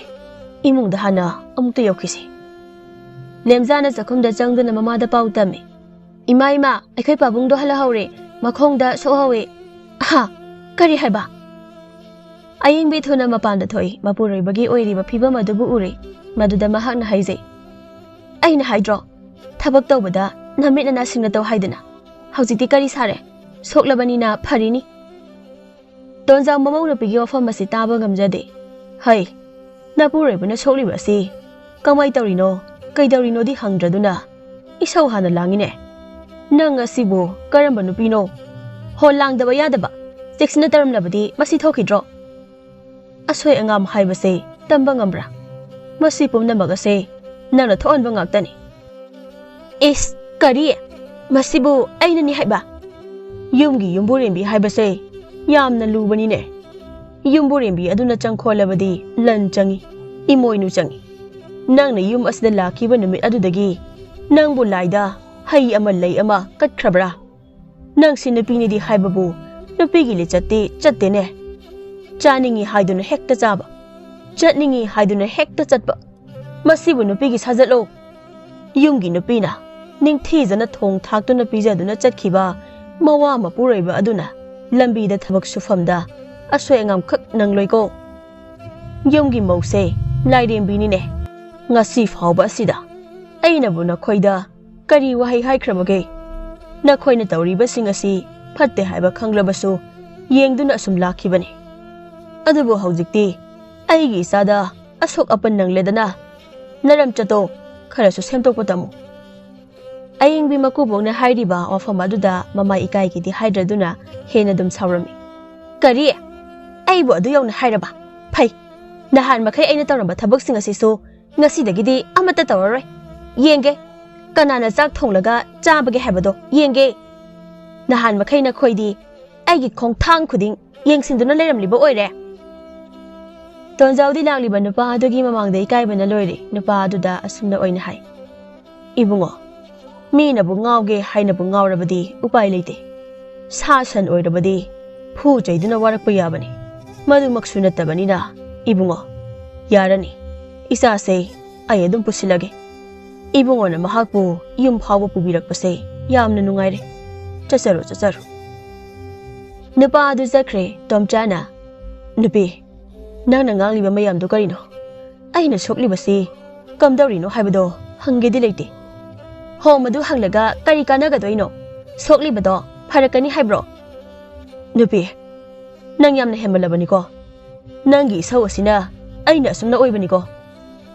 ꯏꯃꯨꯡꯗ ꯍꯥꯟꯅ ꯑꯃꯨꯛꯇ ꯌꯧꯈꯤꯁꯤ꯫" ꯂꯦꯝꯖꯥꯅ ꯆꯥꯛꯈꯨꯝꯗ ꯆꯪꯗꯨꯅ ꯃꯃꯥꯗ ꯄꯥꯎ ꯇꯝꯃꯤ꯫ "ꯏꯃꯥ, ꯏꯃꯥ, ꯑꯩꯈꯣꯏ ꯄꯥꯕꯨꯡꯗꯣ ꯍꯜꯂꯛꯍꯧꯔꯦ꯫ ꯃꯈꯣꯡꯗ ꯁꯣꯛꯍꯧꯋꯦ꯫" "ꯍꯥ? ꯀꯔꯤ ꯍꯥꯏꯕ?" ꯑꯌꯤꯡꯕꯤ ꯊꯨꯅ ꯃꯄꯥꯟꯗ ꯊꯣꯛꯏ꯫ ꯃꯄꯨꯔꯣꯏꯕꯒꯤ ꯑꯣꯏꯔꯤꯕ ꯐꯤꯕꯝ ꯑꯗꯨꯕꯨ ꯎꯔꯦ꯫ ꯃꯗꯨꯗ ꯃꯍꯥꯛꯅ ꯍꯥꯏꯖꯩ, "ꯑꯩꯅ ꯍꯥꯏꯗ꯭ꯔꯣ, ꯊꯕꯛ ꯇꯧꯕꯗ ꯅꯃꯤꯠ ꯅꯅꯥꯁꯤꯡꯅ ꯇꯧ ꯍꯥꯏꯗꯅ? ꯍꯧꯖꯤꯛꯇꯤ ꯀꯔꯤ ꯁꯥꯔꯦ? ꯁꯣꯛꯂꯕꯅꯤꯅ ꯐꯔꯤꯅꯤ꯫" ꯇꯣꯟꯖꯥꯎ ꯃꯃꯧ ꯅꯨꯄꯤꯒꯤ ꯋꯥꯐꯝ ꯑꯁꯤ ꯇꯥꯕ ꯉꯝꯖꯗꯦ꯫ "ꯍꯩ, ꯅꯄꯨꯔꯣꯏꯕꯅ ꯁꯣꯛꯂꯤꯕ ꯑꯁꯤ ꯀꯃꯥꯏ ꯇꯧꯔꯤꯅꯣ, ꯀꯩꯗꯧꯔꯤꯅꯣꯗꯤ ꯍꯪꯗ꯭ꯔꯗꯨꯅ ꯏꯁꯧ ꯍꯥꯟꯅ ꯂꯥꯡꯉꯤꯅꯦ꯫ ꯅꯪ ꯑꯁꯤꯕꯨ ꯀꯔꯝꯕ ꯅꯨꯄꯤꯅꯣ? ꯍꯣ, ꯂꯥꯡꯗꯕ ꯌꯥꯗꯕ, ꯆꯦꯛꯁꯤꯟꯅ ꯇꯧꯔꯝꯂꯕꯗꯤ ꯃꯁꯤ ꯊꯣꯛꯈꯤꯗ꯭ꯔꯣ? ꯑꯁꯣꯏ ꯑꯉꯥꯝ ꯍꯥꯏꯕꯁꯦ ꯇꯝꯕ ꯉꯝꯕ꯭ꯔꯥ? ꯃꯁꯤ ꯄꯨꯝꯅꯃꯛ ꯑꯁꯦ ꯅꯪꯅ ꯊꯣꯛꯍꯟꯕ ꯉꯥꯛꯇꯅꯤ꯫" "ꯏꯁ, ꯀꯔꯤ? ꯃꯁꯤꯕꯨ ꯑꯩꯅꯅꯤ ꯍꯥꯏꯕ? ꯌꯨꯝꯒꯤ ꯌꯨꯝꯕꯨꯔꯦꯝꯕꯤ ꯍꯥꯏꯕꯁꯦ ꯌꯥꯝꯅ ꯂꯨꯕꯅꯤꯅꯦ꯫ ꯌꯨꯝꯕꯨꯔꯦꯝꯕꯤ ꯑꯗꯨꯅ ꯆꯪꯈꯣꯜꯂꯕꯗꯤ ꯂꯟ ꯆꯪꯏ, ꯏꯃꯣꯏꯅꯨ ꯆꯪꯏ꯫ ꯅꯪꯅ ꯌꯨꯝ ꯑꯁꯤꯗ ꯂꯥꯛꯈꯤꯕ ꯅꯨꯃꯤꯠ ꯑꯗꯨꯗꯒꯤ ꯅꯪꯕꯨ ꯂꯥꯏꯗ ꯍꯩ ꯑꯃ ꯂꯩ ꯑꯃ ꯀꯠꯈ꯭ꯔꯕ꯭ꯔꯥ?" "ꯅꯪꯁꯤ ꯅꯨꯄꯤꯅꯤꯗꯤ ꯍꯥꯏꯕꯕꯨ ꯅꯨꯄꯤꯒꯤ ꯂꯤꯆꯠꯇꯤ ꯆꯠꯇꯦꯅꯦ꯫ ꯆꯥꯅꯤꯡꯉꯤ ꯍꯥꯏꯗꯨꯅ ꯍꯦꯛꯇ ꯆꯥꯕ, ꯆꯠꯅꯤꯡꯉꯤ ꯍꯥꯏꯗꯨꯅ ꯍꯦꯛꯇ ꯆꯠꯄ, ꯃꯁꯤꯕꯨ ꯅꯨꯄꯤꯒꯤ ꯁꯥꯖꯠꯂꯣ? ꯌꯨꯝꯒꯤ ꯅꯨꯄꯤꯅ ꯅꯤꯡꯊꯤꯖꯅ ꯊꯣꯡ ꯊꯥꯛꯇꯨꯅ ꯄꯤꯖꯗꯨꯅ ꯆꯠꯈꯤꯕ ꯃꯋꯥ ꯃꯄꯨꯔꯣꯏꯕ ꯑꯗꯨꯅ ꯂꯝꯕꯤꯗ ꯊꯕꯛ ꯁꯨꯐꯝꯗ ꯑꯁꯣꯏ ꯑꯉꯥꯝꯈꯛ ꯅꯪꯂꯣꯏꯀꯣ꯫ ꯌꯨꯝꯒꯤ ꯃꯧꯁꯦ ꯂꯥꯏꯔꯦꯝꯕꯤꯅꯤꯅꯦ꯫ ꯉꯁꯤ ꯐꯥꯎꯕ ꯑꯁꯤꯗ ꯑꯩꯅꯕꯨ ꯅꯈꯣꯏꯗ ꯀꯔꯤ ꯋꯥꯍꯩ ꯍꯥꯏꯈ꯭ꯔꯕꯒꯦ? ꯅꯈꯣꯏꯅ ꯇꯧꯔꯤꯕꯁꯤꯡ ꯑꯁꯤ ꯐꯠꯇꯦ ꯍꯥꯏꯕ ꯈꯪꯂꯕꯁꯨ ꯌꯦꯡꯗꯨꯅ ꯑꯁꯨꯝ ꯂꯥꯛꯈꯤꯕꯅꯤ꯫ ꯑꯗꯨꯕꯨ ꯍꯧꯖꯤꯛꯇꯤ ꯑꯩꯒꯤ ꯏꯆꯥꯗ ꯑꯁꯣꯛ ꯑꯄꯟ ꯅꯪꯂꯦꯗꯅ꯫ ꯅꯔꯝ ꯆꯠꯇꯣ, ꯈꯔꯁꯨ ꯁꯦꯝꯗꯣꯛꯄ ꯇꯝꯃꯨ꯫" ꯑꯌꯤꯡꯕꯤ ꯃꯀꯨꯕꯣꯛꯅ ꯍꯥꯏꯔꯤꯕ ꯋꯥꯐꯝ ꯑꯗꯨꯗ ꯃꯃꯥ ꯏꯀꯥꯏꯒꯤꯗꯤ ꯍꯥꯏꯗ꯭ꯔꯗꯨꯅ ꯍꯦꯟꯅ ꯑꯗꯨꯝ ꯁꯥꯎꯔꯝꯃꯤ꯫ "ꯀꯔꯤ? ꯑꯩꯕꯨ ꯑꯗꯨ ꯌꯧꯅ ꯍꯥꯏꯔꯕ? ꯐꯩ꯫ ꯅꯍꯥꯟ ꯃꯈꯩ ꯑꯩꯅ ꯇꯧꯔꯝꯕ ꯊꯕꯛꯁꯤꯡ ꯑꯁꯤꯁꯨ ꯉꯁꯤꯗꯒꯤꯗꯤ ꯑꯃꯠꯇ ꯇꯧꯔꯔꯣꯏ꯫ ꯌꯦꯡꯒꯦ, ꯀꯅꯥꯅ ꯆꯥꯛ ꯊꯣꯡꯂꯒ ꯆꯥꯕꯒꯦ ꯍꯥꯏꯕꯗꯣ ꯌꯦꯡꯒꯦ꯫ ꯅꯍꯥꯟ ꯃꯈꯩ ꯅꯈꯣꯏꯗꯤ ꯑꯩꯒꯤ ꯈꯣꯡꯊꯥꯡ ꯈꯨꯗꯤꯡ ꯌꯦꯡꯁꯤꯟꯗꯨꯅ ꯂꯩꯔꯝꯂꯤꯕ ꯑꯣꯏꯔꯦ꯫" ꯇꯣꯟꯖꯥꯎꯗꯤ ꯂꯥꯛꯂꯤꯕ ꯅꯨꯄꯥ ꯑꯗꯨꯒꯤ ꯃꯃꯥꯡꯗ ꯏꯀꯥꯏꯕꯅ ꯂꯣꯏꯔꯦ꯫ ꯅꯨꯄꯥ ꯑꯗꯨꯗ ꯑꯁꯨꯝꯅ ꯑꯣꯏꯅ ꯍꯥꯏ, "ꯏꯕꯨꯡꯉꯣ, ꯃꯤꯅꯕꯨ ꯉꯥꯎꯒꯦ ꯍꯥꯏꯅꯕꯨ ꯉꯥꯎꯔꯕꯗꯤ ꯎꯄꯥꯏ ꯂꯩꯇꯦ꯫ ꯁꯥ ꯁꯟ ꯑꯣꯏꯔꯕꯗꯤ ꯐꯨ ꯆꯩꯗꯨꯅ ꯋꯥꯔꯛꯄ ꯌꯥꯕꯅꯤ꯫ ꯃꯗꯨꯃꯛꯁꯨ ꯅꯠꯇꯕꯅꯤꯅ, ꯏꯕꯨꯡꯉꯣ, ꯌꯥꯔꯅꯤ꯫ ꯏꯆꯥꯁꯦ ꯑꯩ ꯑꯗꯨꯝ ꯄꯨꯁꯤꯜꯂꯒꯦ꯫ ꯏꯕꯨꯡꯉꯣꯅ ꯃꯍꯥꯛꯄꯨ ꯌꯨꯝ ꯐꯥꯎꯕ ꯄꯨꯕꯤꯔꯛꯄꯁꯦ ꯌꯥꯝꯅ ꯅꯨꯡꯉꯥꯏꯔꯦ꯫ ꯆꯠꯆꯔꯣ, ꯆꯠꯆꯔꯣ꯫" ꯅꯨꯄꯥ ꯑꯗꯨ ꯆꯠꯈ꯭ꯔꯦ꯫ ꯇꯣꯝꯆꯥꯅ, "ꯅꯨꯄꯤ, ꯅꯪꯅ ꯉꯥꯡꯂꯤꯕ ꯃꯌꯥꯝꯗꯨ ꯀꯔꯤꯅꯣ? ꯑꯩꯅ ꯁꯣꯛꯂꯤꯕꯁꯤ ꯀꯝꯗꯧꯔꯤꯅꯣ ꯍꯥꯏꯕꯗꯣ ꯍꯪꯒꯦꯗꯤ ꯂꯩꯇꯦ꯫" "ꯍꯣ, ꯃꯗꯨ ꯍꯪꯂꯒ ꯀꯔꯤ ꯀꯥꯟꯅꯒꯗꯣꯏꯅꯣ? ꯁꯣꯛꯂꯤꯕꯗꯣ ꯐꯔꯛꯀꯅꯤ ꯍꯥꯏꯕ꯭ꯔꯣ?" "ꯅꯨꯄꯤ, ꯅꯪ ꯌꯥꯝꯅ ꯍꯦꯟꯃꯜꯂꯕꯅꯤꯀꯣ꯫ ꯅꯪꯒꯤ ꯏꯁꯧ ꯑꯁꯤꯅ ꯑꯩꯅ ꯑꯁꯨꯝꯅ ꯑꯣꯏꯕꯅꯤꯀꯣ꯫"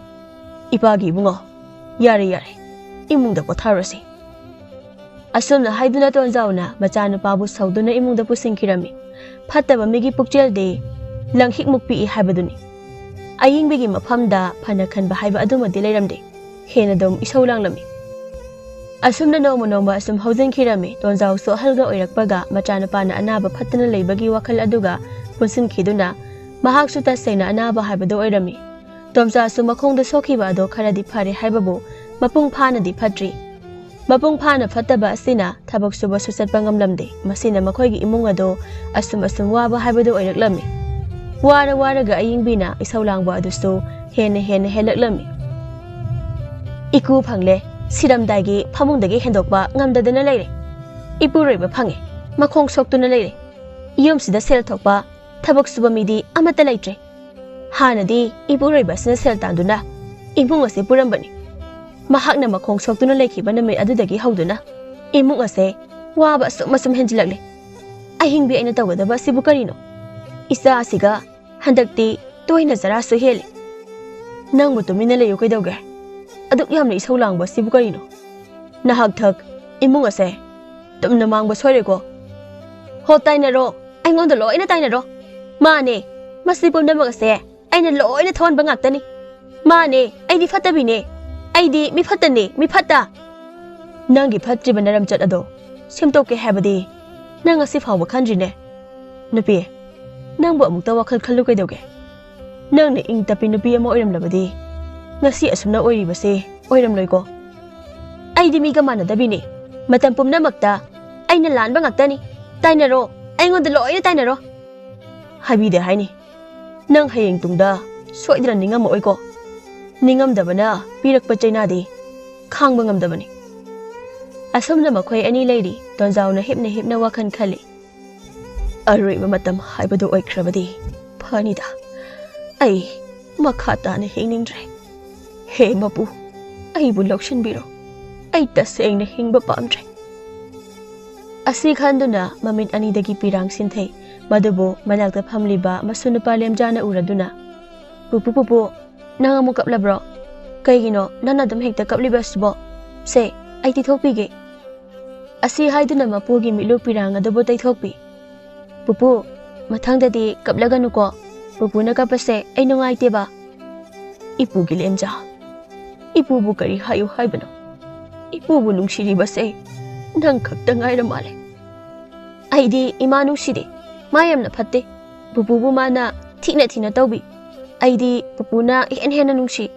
"ꯏꯄꯥꯒꯤ ꯏꯕꯨꯡꯉꯣ, ꯌꯥꯔꯦ, ꯌꯥꯔꯦ, ꯏꯃꯨꯡꯗ ꯄꯣꯊꯥꯔꯨꯔꯁꯤ꯫" ꯑꯁꯨꯝꯅ ꯍꯥꯏꯗꯨꯅ ꯇꯣꯟꯖꯥꯎꯅ ꯃꯆꯥꯅꯨꯄꯥꯕꯨ ꯁꯧꯗꯨꯅ ꯏꯃꯨꯡꯗ ꯄꯨꯁꯤꯟꯈꯤꯔꯝꯃꯤ꯫ ꯐꯠꯇꯕ ꯃꯤꯒꯤ ꯄꯨꯛꯆꯦꯜꯗꯤ ꯂꯪꯍꯤꯛꯃꯨꯛ ꯄꯤꯛꯏ ꯍꯥꯏꯕꯗꯨꯅꯤ꯫ ꯑꯌꯤꯡꯕꯤꯒꯤ ꯃꯐꯝꯗ ꯐꯅ ꯈꯟꯕ ꯍꯥꯏꯕ ꯑꯗꯨꯃꯗꯤ ꯂꯩꯔꯝꯗꯦ꯫ ꯍꯦꯟꯅ ꯑꯗꯨꯝ ꯏꯁꯧ ꯂꯥꯡꯂꯝꯃꯤ꯫ ꯑꯁꯨꯝꯅ ꯅꯣꯡꯃ ꯅꯣꯡꯃ ꯑꯁꯨꯝ ꯍꯧꯖꯤꯟꯈꯤꯔꯝꯃꯤ꯫ ꯇꯣꯟꯖꯥꯎꯁꯨ ꯑꯍꯜꯒ ꯑꯣꯏꯔꯛꯄꯒ ꯃꯆꯥꯅꯨꯄꯥꯅ ꯑꯅꯥꯕ ꯐꯠꯇꯅ ꯂꯩꯕꯒꯤ ꯋꯥꯈꯜ ꯑꯗꯨꯒ ꯄꯨꯟꯁꯤꯟꯈꯤꯗꯨꯅ ꯃꯍꯥꯛꯁꯨ ꯇꯁꯦꯡꯅ ꯑꯅꯥꯕ ꯍꯥꯏꯕꯗꯨ ꯑꯣꯏꯔꯝꯃꯤ꯫ ꯇꯣꯝꯆꯥꯁꯨ ꯃꯈꯣꯡꯗ ꯁꯣꯛꯈꯤꯕ ꯑꯗꯣ ꯈꯔꯗꯤ ꯐꯔꯦ ꯍꯥꯏꯕꯕꯨ ꯃꯄꯨꯡ ꯐꯥꯅꯗꯤ ꯐꯠꯇ꯭ꯔꯤ꯫ ꯃꯄꯨꯡ ꯐꯥꯅ ꯐꯠꯇꯕ ꯑꯁꯤꯅ ꯊꯕꯛ ꯁꯨꯕꯁꯨ ꯆꯠꯄ ꯉꯝꯂꯝꯗꯦ꯫ ꯃꯁꯤꯅ ꯃꯈꯣꯏꯒꯤ ꯏꯃꯨꯡ ꯑꯗꯨ ꯑꯁꯨꯝ ꯑꯁꯨꯝ ꯋꯥꯕ ꯍꯥꯏꯕꯗꯨ ꯑꯣꯏꯔꯛꯂꯝꯃꯤ꯫ ꯋꯥꯔ ꯋꯥꯔꯒ ꯑꯏꯪꯕꯤꯅ ꯏꯁꯧ ꯂꯥꯡꯕ ꯑꯗꯨꯁꯨ ꯍꯦꯟꯅ ꯍꯦꯟꯅ ꯍꯦꯜꯂꯛꯂꯝꯃꯤ꯫ "ꯏꯀꯨ ꯐꯪꯂꯦ, ꯁꯤꯔꯝꯗꯥꯏꯒꯤ ꯐꯃꯨꯡꯗꯒꯤ ꯍꯦꯟꯗꯣꯛꯄ ꯉꯝꯗꯗꯅ ꯂꯩꯔꯦ꯫ ꯏꯄꯨꯔꯣꯏꯕ ꯐꯪꯉꯦ, ꯃꯈꯣꯡ ꯁꯣꯛꯇꯨꯅ ꯂꯩꯔꯦ꯫ ꯌꯨꯝꯁꯤꯗ ꯁꯦꯜ ꯊꯣꯛꯄ ꯊꯕꯛ ꯁꯨꯕ ꯃꯤꯗꯤ ꯑꯃꯠꯇ ꯂꯩꯇ꯭ꯔꯦ꯫ ꯍꯥꯟꯅꯗꯤ ꯏꯄꯨꯔꯣꯏꯕ ꯑꯁꯤꯅ ꯁꯦꯜ ꯇꯥꯟꯗꯨꯅ ꯏꯃꯨꯡ ꯑꯁꯤ ꯄꯨꯔꯝꯕꯅꯤ꯫ ꯃꯍꯥꯛꯅ ꯃꯈꯣꯡ ꯁꯣꯛꯇꯨꯅ ꯂꯩꯈꯤꯕ ꯅꯨꯃꯤꯠ ꯑꯗꯨꯗꯒꯤ ꯍꯧꯗꯨꯅ ꯏꯃꯨꯡ ꯑꯁꯦ ꯋꯥꯕ ꯑꯁꯨꯝ ꯑꯁꯨꯝ ꯍꯦꯟꯖꯤꯜꯂꯛꯂꯦ꯫ ꯑꯍꯤꯡꯕꯤ ꯑꯩꯅ ꯇꯧꯒꯗꯕ ꯑꯁꯤꯕꯨ ꯀꯔꯤꯅꯣ? ꯏꯆꯥ ꯑꯁꯤꯒ ꯍꯟꯗꯛꯇꯤ ꯇꯣꯏꯅ ꯆꯔꯥꯁꯨ ꯍꯦꯜꯂꯤ꯫ ꯅꯪꯕꯨ ꯇꯨꯃꯤꯟꯅ ꯂꯩꯌꯨ ꯀꯩꯗꯧꯒꯦ? ꯑꯗꯨꯛ ꯌꯥꯝꯅ ꯏꯁꯧ ꯂꯥꯡꯕ ꯑꯁꯤꯕꯨ ꯀꯔꯤꯅꯣ? ꯅꯍꯥꯛ ꯊꯛ ꯏꯃꯨꯡ ꯑꯁꯦ ꯇꯨꯝꯅ ꯃꯥꯡꯕ ꯁꯣꯏꯔꯦꯀꯣ꯫ ꯍꯣ, ꯇꯥꯏꯅꯔꯣ, ꯑꯩꯉꯣꯟꯗ ꯂꯣꯏꯅ ꯇꯥꯏꯅꯔꯣ꯫ ꯃꯥꯅꯦ, ꯃꯁꯤ ꯄꯨꯝꯅꯃꯛ ꯑꯁꯦ ꯑꯩꯅ ꯂꯣꯏꯅ ꯊꯣꯛꯍꯟꯕ ꯉꯥꯛꯇꯅꯤ꯫ ꯃꯥꯅꯦ, ꯑꯩꯗꯤ ꯐꯠꯇꯕꯤꯅꯦ꯫ ꯑꯩꯗꯤ ꯃꯤ ꯐꯠꯇꯅꯦ, ꯃꯤ ꯐꯠꯇ꯫ ꯅꯪꯒꯤ ꯐꯠꯇ꯭ꯔꯤꯕ ꯅꯔꯝꯆꯠ ꯑꯗꯣ ꯁꯦꯝꯗꯣꯛꯀꯦ ꯍꯥꯏꯕꯗꯤ ꯅꯪ ꯉꯁꯤ ꯐꯥꯎꯕ ꯈꯟꯗ꯭ꯔꯤꯅꯦ꯫ ꯅꯨꯄꯤ, ꯅꯪꯕꯨ ꯑꯃꯨꯛꯇ ꯋꯥꯈꯜ ꯈꯜꯂꯨ ꯀꯩꯗꯧꯒꯦ? ꯅꯪꯅ ꯏꯪ ꯇꯞꯄꯤ ꯅꯨꯄꯤ ꯑꯃ ꯑꯣꯏꯔꯝꯂꯕꯗꯤ ꯉꯁꯤ ꯑꯁꯨꯝꯅ ꯑꯣꯏꯔꯤꯕꯁꯦ ꯑꯣꯏꯔꯝꯂꯣꯏꯀꯣ꯫ ꯑꯩꯗꯤ ꯃꯤꯒ ꯃꯥꯟꯅꯗꯕꯤꯅꯦ꯫ ꯃꯇꯝ ꯄꯨꯝꯅꯃꯛꯇ ꯑꯩꯅ ꯂꯥꯟꯕ ꯉꯥꯛꯇꯅꯤ꯫ ꯇꯥꯏꯅꯔꯣ, ꯑꯩꯉꯣꯟꯗ ꯂꯣꯏꯅ ꯇꯥꯏꯅꯔꯣ꯫ ꯍꯥꯏꯕꯤꯗꯦ ꯍꯥꯏꯅꯤ꯫ ꯅꯪ ꯍꯌꯦꯡ ꯇꯨꯡꯗ ꯁꯣꯏꯗꯅ ꯅꯤꯡꯉꯝꯃꯛꯑꯣꯏꯀꯣ꯫ ꯅꯤꯡꯉꯝꯗꯕꯅ ꯄꯤꯔꯛꯄ ꯆꯩꯅꯥꯗꯤ ꯈꯥꯡꯕ ꯉꯝꯗꯕꯅꯤ꯫ ꯑꯁꯨꯝꯅ ꯃꯈꯣꯏ ꯑꯅꯤ ꯂꯩꯔꯤ꯫ ꯇꯣꯟꯖꯥꯎꯅ ꯍꯤꯞꯅ ꯍꯤꯞꯅ ꯋꯥꯈꯜ ꯈꯜꯂꯤ꯫ ꯑꯔꯣꯏꯕ ꯃꯇꯝ ꯍꯥꯏꯕꯗꯨ ꯑꯣꯏꯈ꯭ꯔꯕꯗꯤ ꯐꯅꯤꯗ꯫ ꯑꯩ ꯃꯈꯥ ꯇꯥꯅ ꯍꯤꯡꯅꯤꯡꯗ꯭ꯔꯦ꯫ ꯍꯦ ꯃꯄꯨ, ꯑꯩꯕꯨ ꯂꯧꯁꯤꯟꯕꯤꯔꯣ꯫ ꯑꯩ ꯇꯁꯦꯡꯅ ꯍꯤꯡꯕ ꯄꯥꯝꯗ꯭ꯔꯦ꯫ ꯑꯁꯤ ꯈꯟꯗꯨꯅ ꯃꯃꯤꯠ ꯑꯅꯤꯗꯒꯤ ꯄꯤꯔꯥꯡ ꯁꯤꯟꯊꯩ꯫ ꯃꯗꯨꯕꯨ ꯃꯅꯥꯛꯇ ꯐꯝꯂꯤꯕ ꯃꯁꯨ ꯅꯨꯄꯥ ꯂꯦꯝꯖꯥꯅ ꯎꯔꯗꯨꯅ, "ꯄꯨꯄꯨ, ꯄꯨꯄꯨ, ꯅꯪ ꯑꯃꯨꯛ ꯀꯞꯂꯕ꯭ꯔꯣ? ꯀꯩꯒꯤꯅꯣ ꯅꯪꯅ ꯑꯗꯨꯝ ꯍꯦꯛꯇ ꯀꯞꯂꯤꯕ ꯑꯁꯤꯕꯣ? ꯁꯦ, ꯑꯩ ꯇꯩꯊꯣꯛꯄꯤꯒꯦ"꯫ ꯑꯁꯤ ꯍꯥꯏꯗꯨꯅ ꯃꯄꯨꯒꯤ ꯃꯤꯠꯂꯨ ꯄꯤꯔꯥꯡ ꯑꯗꯨꯕꯨ ꯇꯩꯊꯣꯛꯄꯤ꯫ "ꯄꯨꯄꯨ, ꯃꯊꯪꯗꯗꯤ ꯀꯞꯂꯒꯅꯨꯀꯣ꯫ ꯄꯨꯄꯨꯅ ꯀꯞꯄꯁꯦ ꯑꯩ ꯅꯨꯡꯉꯥꯏꯇꯦꯕ"꯫ "ꯏꯄꯨꯒꯤ ꯂꯦꯝꯖꯥ, ꯏꯄꯨꯕꯨ ꯀꯔꯤ ꯍꯥꯏꯌꯨ ꯍꯥꯏꯕꯅꯣ? ꯏꯄꯨꯕꯨ ꯅꯨꯡꯁꯤꯔꯤꯕꯁꯦ ꯅꯪ ꯈꯛꯇ ꯉꯥꯏꯔ ꯃꯥꯜꯂꯦ"꯫ "ꯑꯩꯗꯤ ꯏꯃꯥ ꯅꯨꯡꯁꯤꯗꯦ, ꯃꯥ ꯌꯥꯝꯅ ꯐꯠꯇꯦ꯫ ꯄꯨꯄꯨꯕꯨ ꯃꯥꯅ ꯊꯤꯅ ꯊꯤꯅ ꯇꯧꯕꯤ꯫ ꯑꯩꯗꯤ ꯄꯨꯄꯨꯅ ꯏꯍꯦꯟ ꯍꯦꯟꯅ ꯅꯨꯡꯁꯤ"꯫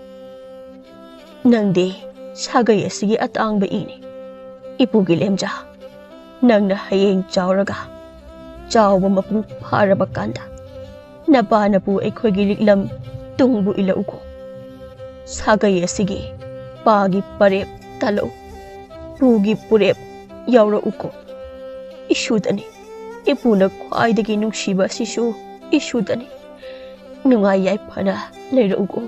"ꯅꯪꯗꯤ ꯁꯥꯒꯩ ꯑꯁꯤꯒꯤ ꯑꯇꯥꯡꯕ ꯏꯅꯤ꯫ "ꯏꯄꯨꯒꯤ ꯂꯦꯝꯖꯥ, ꯅꯪꯅ ꯍꯌꯦꯡ ꯆꯥꯎꯔꯒ, ꯆꯥꯎꯕ ꯃꯄꯨꯡ ꯐꯥꯔꯕ ꯀꯥꯟꯗ, ꯅꯄꯥ ꯅꯄꯨ ꯑꯩꯈꯣꯏꯒꯤ ꯂꯤꯛꯂꯝ ꯇꯨꯡꯕꯨ ꯏꯜꯂꯛꯎꯀꯣ꯫ ꯁꯥꯒꯩ ꯑꯁꯤꯒꯤ ꯄꯥꯒꯤ ꯄꯔꯦꯞ ꯇꯥꯜꯂꯛꯎ, ꯄꯨꯒꯤ ꯄꯨꯔꯦꯞ ꯌꯥꯎꯔꯛꯎꯀꯣ꯫ ꯏꯁꯨꯗꯅꯤ, ꯏꯄꯨꯅ ꯈ꯭ꯋꯥꯏꯗꯒꯤ ꯅꯨꯡꯁꯤꯕ ꯑꯁꯤꯁꯨ ꯏꯁꯨꯗꯅꯤ꯫ ꯅꯨꯡꯉꯥꯏ ꯌꯥꯏꯐꯅ ꯂꯩꯔꯛꯎꯀꯣ꯫"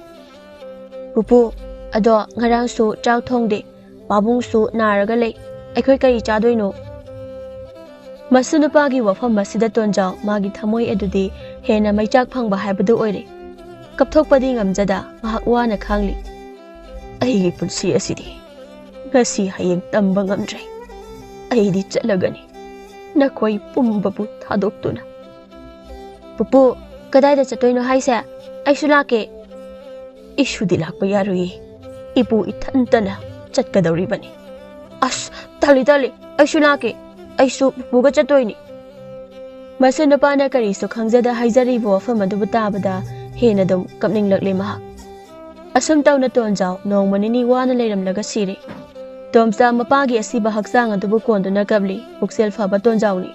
"ꯄꯨꯄꯨ, ꯑꯗꯣ ꯉꯔꯥꯡꯁꯨ ꯆꯥꯛ ꯊꯣꯡꯗꯦ, ꯄꯥꯕꯨꯡꯁꯨ ꯅꯥꯔꯒ ꯂꯩ, ꯑꯩꯈꯣꯏ ꯀꯔꯤ ꯆꯥꯗꯣꯏꯅꯣ?" ꯃꯁꯨ ꯅꯨꯄꯥꯒꯤ ꯋꯥꯐꯝ ꯑꯁꯤꯗ ꯇꯣꯟꯖꯥꯎ ꯃꯥꯒꯤ ꯊꯃꯣꯏ ꯑꯗꯨꯗꯤ ꯍꯦꯟꯅ ꯃꯩꯆꯥꯛ ꯐꯪꯕ ꯍꯥꯏꯕꯗꯨ ꯑꯣꯏꯔꯦ꯫ ꯀꯞꯊꯣꯛꯄꯗꯤ ꯉꯝꯖꯗ ꯃꯍꯥꯛ ꯋꯥꯅ ꯈꯥꯡꯂꯤ꯫ "ꯑꯩꯒꯤ ꯄꯨꯟꯁꯤ ꯑꯁꯤꯗꯤ ꯉꯁꯤ ꯍꯌꯦꯡ ꯇꯝꯕ ꯉꯝꯗ꯭ꯔꯦ꯫ ꯑꯩꯗꯤ ꯆꯠꯂꯒꯅꯤ, ꯅꯈꯣꯏ ꯄꯨꯝꯕꯕꯨ ꯊꯥꯗꯣꯛꯇꯨꯅ꯫" "ꯄꯨꯄꯨ, ꯀꯗꯥꯏꯗ ꯆꯠꯇꯣꯏꯅꯣ ꯍꯥꯏꯁꯦ? ꯑꯩꯁꯨ ꯂꯥꯛꯀꯦ꯫" "ꯏꯁꯨꯗꯤ ꯂꯥꯛꯄ ꯌꯥꯔꯣꯏꯌꯦ, ꯏꯄꯨ ꯏꯊꯟꯇꯅ ꯆꯠꯀꯗꯧꯔꯤꯕꯅꯤ꯫" "ꯑꯁ, ꯇꯜꯂꯤ, ꯇꯜꯂꯤ, ꯑꯩꯁꯨ ꯂꯥꯛꯀꯦ, ꯑꯩꯁꯨ ꯄꯨꯄꯨꯒ ꯆꯠꯇꯣꯏꯅꯤ꯫" ꯃꯁꯨ ꯅꯨꯄꯥꯅ ꯀꯔꯤꯁꯨ ꯈꯪꯖꯗ ꯍꯥꯏꯖꯔꯤꯕ ꯋꯥꯐꯝ ꯑꯗꯨꯕꯨ ꯇꯥꯕꯗ ꯍꯦꯟꯅ ꯑꯗꯨꯝ ꯀꯞꯅꯤꯡꯂꯛꯂꯦ ꯃꯍꯥꯛ꯫ ꯑꯁꯨꯝ ꯇꯧꯅ ꯇꯣꯟꯖꯥꯎ ꯅꯣꯡꯃ ꯅꯤꯅꯤ ꯋꯥꯅ ꯂꯩꯔꯝꯂꯒ ꯁꯤꯔꯦ꯫ ꯇꯣꯝꯆꯥ ꯃꯄꯥꯒꯤ ꯑꯁꯤꯕ ꯍꯛꯆꯥꯡ ꯑꯗꯨꯕꯨ ꯀꯣꯟꯗꯨꯅ ꯀꯞꯂꯤ꯫ ꯄꯨꯛꯆꯦꯜ ꯐꯕ ꯇꯣꯟꯖꯥꯎꯅꯤ꯫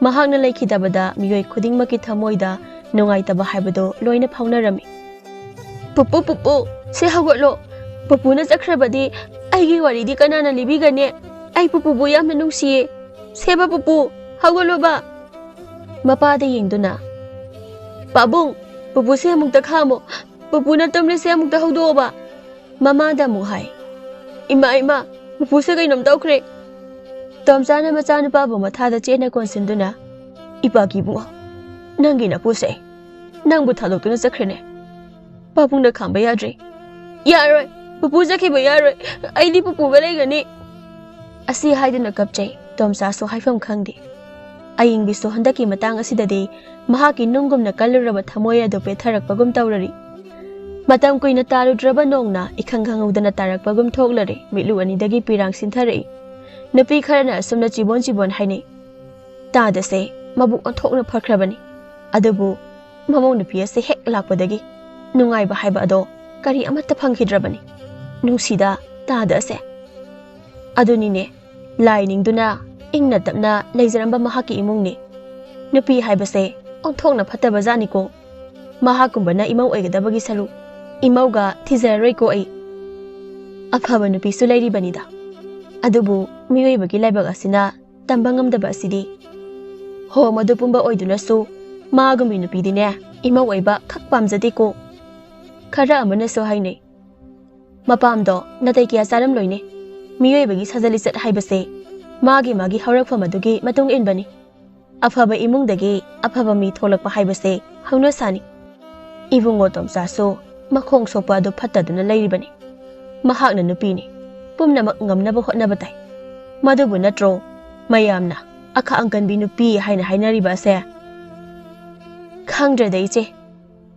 ꯃꯍꯥꯛꯅ ꯂꯩꯈꯤꯗꯕꯗ ꯃꯤꯑꯣꯏ ꯈꯨꯗꯤꯡꯃꯛꯀꯤ ꯊꯃꯣꯏꯗ ꯅꯨꯡꯉꯥꯏꯇꯕ ꯍꯥꯏꯕꯗꯨ ꯂꯣꯏꯅ ꯐꯥꯎꯅꯔꯝꯃꯤ꯫ "ꯄꯨꯄꯨ, ꯄꯨꯄꯨ, ꯁꯦ ꯍꯧꯒꯠꯂꯣ꯫ ꯄꯨꯄꯨꯅ ꯆꯠꯈ꯭ꯔꯕꯗꯤ ꯑꯩꯒꯤ ꯋꯥꯔꯤꯗꯤ ꯀꯅꯥꯅ ꯂꯤꯕꯤꯒꯅꯤ? ꯑꯩ ꯄꯨꯄꯨꯕꯨ ꯌꯥꯝꯅ ꯅꯨꯡꯁꯤꯌꯦ꯫ ꯁꯦꯕ ꯄꯨꯄꯨ, ꯍꯧꯒꯠꯂꯣꯕ꯫" ꯃꯄꯥꯗ ꯌꯦꯡꯗꯨꯅ, "ꯄꯥꯕꯨꯡ, ꯄꯨꯄꯨꯁꯦ ꯑꯃꯨꯛꯇ ꯈꯥꯝꯃꯣ꯫ ꯄꯨꯄꯨꯅ ꯇꯨꯝꯂꯤꯁꯦ ꯑꯃꯨꯛꯇ ꯍꯧꯗꯣꯛꯑꯣꯕ꯫" ꯃꯃꯥꯗ ꯑꯃꯨꯛ ꯍꯥꯏ, "ꯏꯃꯥ, ꯏꯃꯥ, ꯄꯨꯄꯨꯁꯦ ꯀꯩꯅꯣꯝ ꯇꯧꯈ꯭ꯔꯦ꯫" ꯇꯣꯝꯆꯥꯅ ꯃꯆꯥꯅꯨꯄꯥꯕꯨ ꯃꯊꯥꯗ ꯆꯦꯠꯅ ꯀꯣꯟꯁꯤꯟꯗꯨꯅ, "ꯏꯄꯥꯒꯤ ꯏꯕꯨꯡꯉꯣ, ꯅꯪꯒꯤ ꯅꯄꯨꯁꯦ ꯅꯪꯕꯨ ꯊꯥꯗꯣꯛꯇꯨꯅ ꯆꯠꯈ꯭ꯔꯦꯅꯦ꯫ ꯄꯥꯕꯨꯡꯅ ꯈꯥꯝꯕ ꯌꯥꯗ꯭ꯔꯦ꯫" "ꯌꯥꯔꯣꯏ, ꯄꯨꯄꯨ ꯆꯠꯈꯤꯕ ꯌꯥꯔꯣꯏ꯫ ꯑꯩꯗꯤ ꯄꯨꯄꯨꯒ ꯂꯩꯒꯅꯤ꯫" ꯑꯁꯤ ꯍꯥꯏꯗꯨꯅ ꯀꯞꯆꯩ꯫ ꯇꯣꯝꯆꯥꯁꯨ ꯍꯥꯏꯐꯝ ꯈꯪꯗꯦ꯫ ꯑꯌꯤꯡꯕꯤꯁꯨ ꯍꯟꯗꯛꯀꯤ ꯃꯇꯥꯡ ꯑꯁꯤꯗꯗꯤ ꯃꯍꯥꯛꯀꯤ ꯅꯨꯡꯒꯨꯝꯅ ꯀꯜꯂꯨꯔꯕ ꯊꯃꯣꯏ ꯑꯗꯨ ꯄꯦꯠꯊꯔꯛꯄꯒꯨꯝ ꯇꯧꯔꯔꯤ꯫ ꯃꯇꯝ ꯀꯨꯏꯅ ꯇꯥꯔꯨꯗ꯭ꯔꯕ ꯅꯣꯡꯅ ꯏꯈꯪ ꯈꯪꯍꯧꯗꯅ ꯇꯥꯔꯛꯄꯒꯨꯝ ꯊꯣꯛꯂꯔꯦ꯫ ꯃꯤꯠꯂꯨ ꯑꯅꯤꯗꯒꯤ ꯄꯤꯔꯥꯡ ꯁꯤꯟꯊꯔꯛꯏ꯫ ꯅꯨꯄꯤ ꯈꯔꯅ ꯑꯁꯨꯝꯅ ꯆꯤꯕꯣꯟ ꯆꯤꯕꯣꯟ ꯍꯥꯏꯅꯩ, "ꯇꯥꯗꯁꯦ, ꯃꯕꯨꯛ ꯑꯣꯟꯊꯣꯛꯅ ꯐꯈ꯭ꯔꯕꯅꯤ꯫ ꯑꯗꯨꯕꯨ ꯃꯃꯧ ꯅꯨꯄꯤ ꯑꯁꯤ ꯍꯦꯛ ꯂꯥꯛꯄꯗꯒꯤ ꯅꯨꯡꯉꯥꯏꯕ ꯍꯥꯏꯕ ꯑꯗꯣ ꯀꯔꯤ ꯑꯃꯠꯇ ꯐꯪꯈꯤꯗ꯭ꯔꯕꯅꯤ꯫ ꯅꯨꯡꯁꯤꯗ ꯇꯥꯗ ꯑꯁꯦ꯫" ꯑꯗꯨꯅꯤꯅꯦ, ꯂꯥꯏ ꯅꯤꯡꯗꯨꯅ ꯏꯪꯅ ꯇꯞꯅ ꯂꯩꯖꯔꯝꯕ ꯃꯍꯥꯛꯀꯤ ꯏꯃꯨꯡꯅꯤ꯫ ꯅꯨꯄꯤ ꯍꯥꯏꯕꯁꯦ ꯑꯣꯟꯊꯣꯛꯅ ꯐꯠꯇꯕ ꯖꯥꯠꯅꯤꯀꯣ꯫ ꯃꯍꯥꯛꯀꯨꯝꯕꯅ ꯏꯃꯧ ꯑꯣꯏꯒꯗꯕꯒꯤ ꯁꯔꯨꯛ ꯏꯃꯧꯒ ꯊꯤꯖꯔꯔꯣꯏꯀꯣ ꯑꯩ꯫ ꯑꯐꯕ ꯅꯨꯄꯤꯁꯨ ꯂꯩꯔꯤꯕꯅꯤꯗ꯫ ꯑꯗꯨꯕꯨ ꯃꯤꯑꯣꯏꯕꯒꯤ ꯂꯥꯏꯕꯛ ꯑꯁꯤꯅ ꯇꯝꯕ ꯉꯝꯗꯕ ꯑꯁꯤꯗꯤ꯫ ꯍꯣ, ꯃꯗꯨ ꯄꯨꯝꯕ ꯑꯣꯏꯗꯨꯅꯁꯨ ꯃꯥꯒꯨꯝꯕꯤ ꯅꯨꯄꯤꯗꯤꯅꯦ ꯏꯃꯧ ꯑꯣꯏꯕ ꯈꯛ ꯄꯥꯝꯖꯗꯦꯀꯣ꯫ ꯈꯔ ꯑꯃꯅꯁꯨ ꯍꯥꯏꯅꯩ, "ꯃꯄꯥꯝꯗꯣ ꯅꯥꯇꯩ ꯀꯌꯥ ꯆꯥꯔꯝꯂꯣꯏꯅꯦ꯫ ꯃꯤꯑꯣꯏꯕꯒꯤ ꯁꯥꯖꯠ ꯂꯤꯆꯠ ꯍꯥꯏꯕꯁꯦ ꯃꯥꯒꯤ ꯃꯥꯒꯤ ꯍꯧꯔꯛꯐꯝ ꯑꯗꯨꯒꯤ ꯃꯇꯨꯡ ꯏꯟꯕꯅꯤ꯫ ꯑꯐꯕ ꯏꯃꯨꯡꯗꯒꯤ ꯑꯐꯕ ꯃꯤ ꯊꯣꯛꯂꯛꯄ ꯍꯥꯏꯕꯁꯦ ꯍꯧꯅꯁꯥꯅꯤ꯫ ꯏꯕꯨꯡꯉꯣ ꯇꯣꯝꯆꯥꯁꯨ ꯃꯈꯣꯡ ꯁꯣꯛꯄ ꯑꯗꯨ ꯐꯠꯇꯗꯨꯅ ꯂꯩꯔꯤꯕꯅꯤ꯫ ꯃꯍꯥꯛꯅ ꯅꯨꯄꯤꯅꯤ, ꯄꯨꯝꯅꯃꯛ ꯉꯝꯅꯕ ꯍꯣꯠꯅꯕ ꯇꯥꯏ꯫ ꯃꯗꯨꯕꯨ ꯅꯠꯇ꯭ꯔꯣ ꯃꯌꯥꯝꯅ ꯑꯈꯥꯡ ꯀꯟꯕꯤ ꯅꯨꯄꯤ ꯍꯥꯏꯅ ꯍꯥꯏꯅꯔꯤꯕ ꯑꯁꯦ?" "ꯈꯪꯗ꯭ꯔꯦꯗ ꯏꯆꯦ,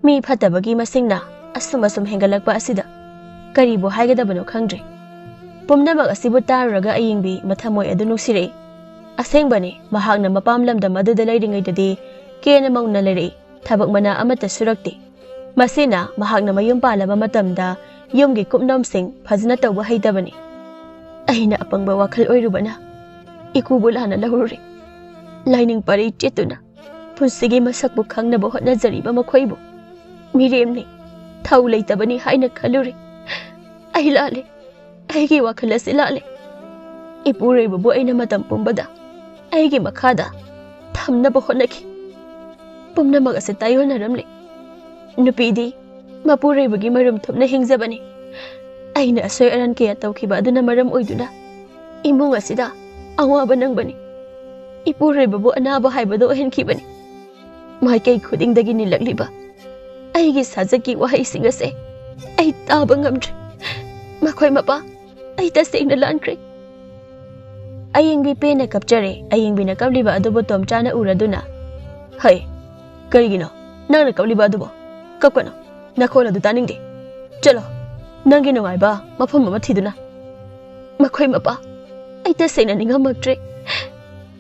ꯃꯤ ꯐꯠꯇꯕꯒꯤ ꯃꯁꯤꯡꯅ ꯑꯁꯨꯝ ꯑꯁꯨꯝ ꯍꯦꯟꯒꯠꯂꯛꯄ ꯑꯁꯤꯗ ꯀꯔꯤꯕꯨ ꯍꯥꯏꯒꯗꯕꯅꯣ ꯈꯪꯗ꯭ꯔꯦ꯫ ꯄꯨꯝꯅꯃꯛ ꯑꯁꯤꯕꯨ ꯇꯥꯔꯨꯔꯒ ꯑꯌꯤꯡꯕꯤ ꯃꯊꯃꯣꯏ ꯑꯗꯨ ꯅꯨꯡꯁꯤꯔꯛꯏ꯫ ꯑꯁꯦꯡꯕꯅꯤ, ꯃꯍꯥꯛꯅ ꯃꯄꯥꯝ ꯂꯝꯗꯝ ꯑꯗꯨꯗ ꯂꯩꯔꯤꯉꯩꯗꯗꯤ ꯀꯦꯅ ꯃꯧꯅ ꯂꯩꯔꯛꯏ, ꯊꯕꯛ ꯃꯅꯥ ꯑꯃꯠꯇ ꯁꯨꯔꯛꯇꯦ꯫ ꯃꯁꯤꯅ ꯃꯍꯥꯛꯅ ꯃꯌꯨꯝ ꯄꯥꯜꯂꯕ ꯃꯇꯝꯗ ꯌꯨꯝꯒꯤ ꯀꯨꯞꯅꯣꯝꯁꯤꯡ ꯐꯖꯅ ꯇꯧꯕ ꯍꯩꯇꯕꯅꯤ꯫ ꯑꯩꯅ ꯑꯄꯪꯕ ꯋꯥꯈꯜ ꯑꯣꯏꯔꯨꯕꯅ ꯏꯀꯨꯕꯨ ꯂꯥꯟꯅ ꯂꯧꯔꯨꯔꯦ꯫ ꯂꯥꯏꯅꯤꯡ ꯄꯔꯩ ꯆꯦꯠꯇꯨꯅ ꯄꯨꯟꯁꯤꯒꯤ ꯃꯁꯛꯄꯨ ꯈꯪꯅꯕ ꯍꯣꯠꯅꯖꯔꯤꯕ ꯃꯈꯣꯏꯕꯨ ꯃꯤꯔꯦꯝꯅꯤ, ꯊꯧ ꯂꯩꯇꯕꯅꯤ ꯍꯥꯏꯅ ꯈꯜꯂꯨꯔꯦ꯫ ꯑꯩ ꯂꯥꯜꯂꯦ꯫ ꯑꯩꯒꯤ ꯋꯥꯈꯜ ꯑꯁꯤ ꯂꯥꯜꯂꯦ꯫ ꯏꯄꯨꯔꯣꯏꯕꯕꯨ ꯑꯩꯅ ꯃꯇꯝ ꯄꯨꯝꯕꯗ ꯑꯩꯒꯤ ꯃꯈꯥꯗ ꯊꯝꯅꯕ ꯍꯣꯠꯅꯈꯤ꯫ ꯄꯨꯝꯅꯃꯛ ꯑꯁꯤ ꯇꯥꯏꯌꯣꯟꯅꯔꯝꯂꯦ꯫ ꯅꯨꯄꯤꯗꯤ ꯃꯄꯨꯔꯣꯏꯕꯒꯤ ꯃꯔꯨꯝ ꯊꯨꯞꯅ ꯍꯤꯡꯖꯕꯅꯤ꯫ ꯑꯩꯅ ꯑꯁꯣꯏ ꯑꯔꯥꯟ ꯀꯌꯥ ꯇꯧꯈꯤꯕ ꯑꯗꯨꯅ ꯃꯔꯝ ꯑꯣꯏꯗꯨꯅ ꯏꯃꯨꯡ ꯑꯁꯤꯗ ꯑꯋꯥꯕ ꯅꯪꯕꯅꯤ꯫ ꯏꯄꯨꯔꯣꯏꯕꯕꯨ ꯑꯅꯥꯕ ꯍꯥꯏꯕꯗꯨ ꯑꯣꯏꯍꯟꯈꯤꯕꯅꯤ꯫ ꯃꯥꯏꯀꯩ ꯈꯨꯗꯤꯡꯗꯒꯤ ꯅꯤꯜꯂꯛꯂꯤꯕ ꯑꯩꯒꯤ ꯁꯥꯖꯠꯀꯤ ꯋꯥꯍꯩꯁꯤꯡ ꯑꯁꯦ ꯑꯩ ꯇꯥꯕ ꯉꯝꯗ꯭ꯔꯦ꯫ ꯃꯈꯣꯏ ꯃꯄꯥ, ꯑꯩ ꯇꯁꯦꯡꯅ ꯂꯥꯟꯈ꯭ꯔꯦ꯫ ꯑꯌꯤꯡꯕꯤ ꯄꯦꯟꯅ ꯀꯞꯆꯔꯦ꯫ ꯑꯌꯤꯡꯕꯤꯅ ꯀꯞꯂꯤꯕ ꯑꯗꯨꯕꯨ ꯇꯣꯝꯆꯥꯅ ꯎꯔꯗꯨꯅ, "ꯍꯩ, ꯀꯔꯤꯒꯤꯅꯣ ꯅꯪꯅ ꯀꯞꯂꯤꯕ ꯑꯗꯨꯕꯨ? ꯀꯞꯀꯅꯨ, ꯅꯈꯣꯜ ꯑꯗꯨ ꯇꯥꯅꯤꯡꯗꯦ꯫ ꯆꯠꯂꯣ, ꯅꯪꯒꯤ ꯅꯨꯡꯉꯥꯏꯕ ꯃꯐꯝ ꯑꯃ ꯊꯤꯗꯨꯅ꯫" "ꯃꯈꯣꯏ ꯃꯄꯥ, ꯑꯩ ꯇꯁꯦꯡꯅ ꯅꯤꯡꯉꯝꯃꯛꯇ꯭ꯔꯦ꯫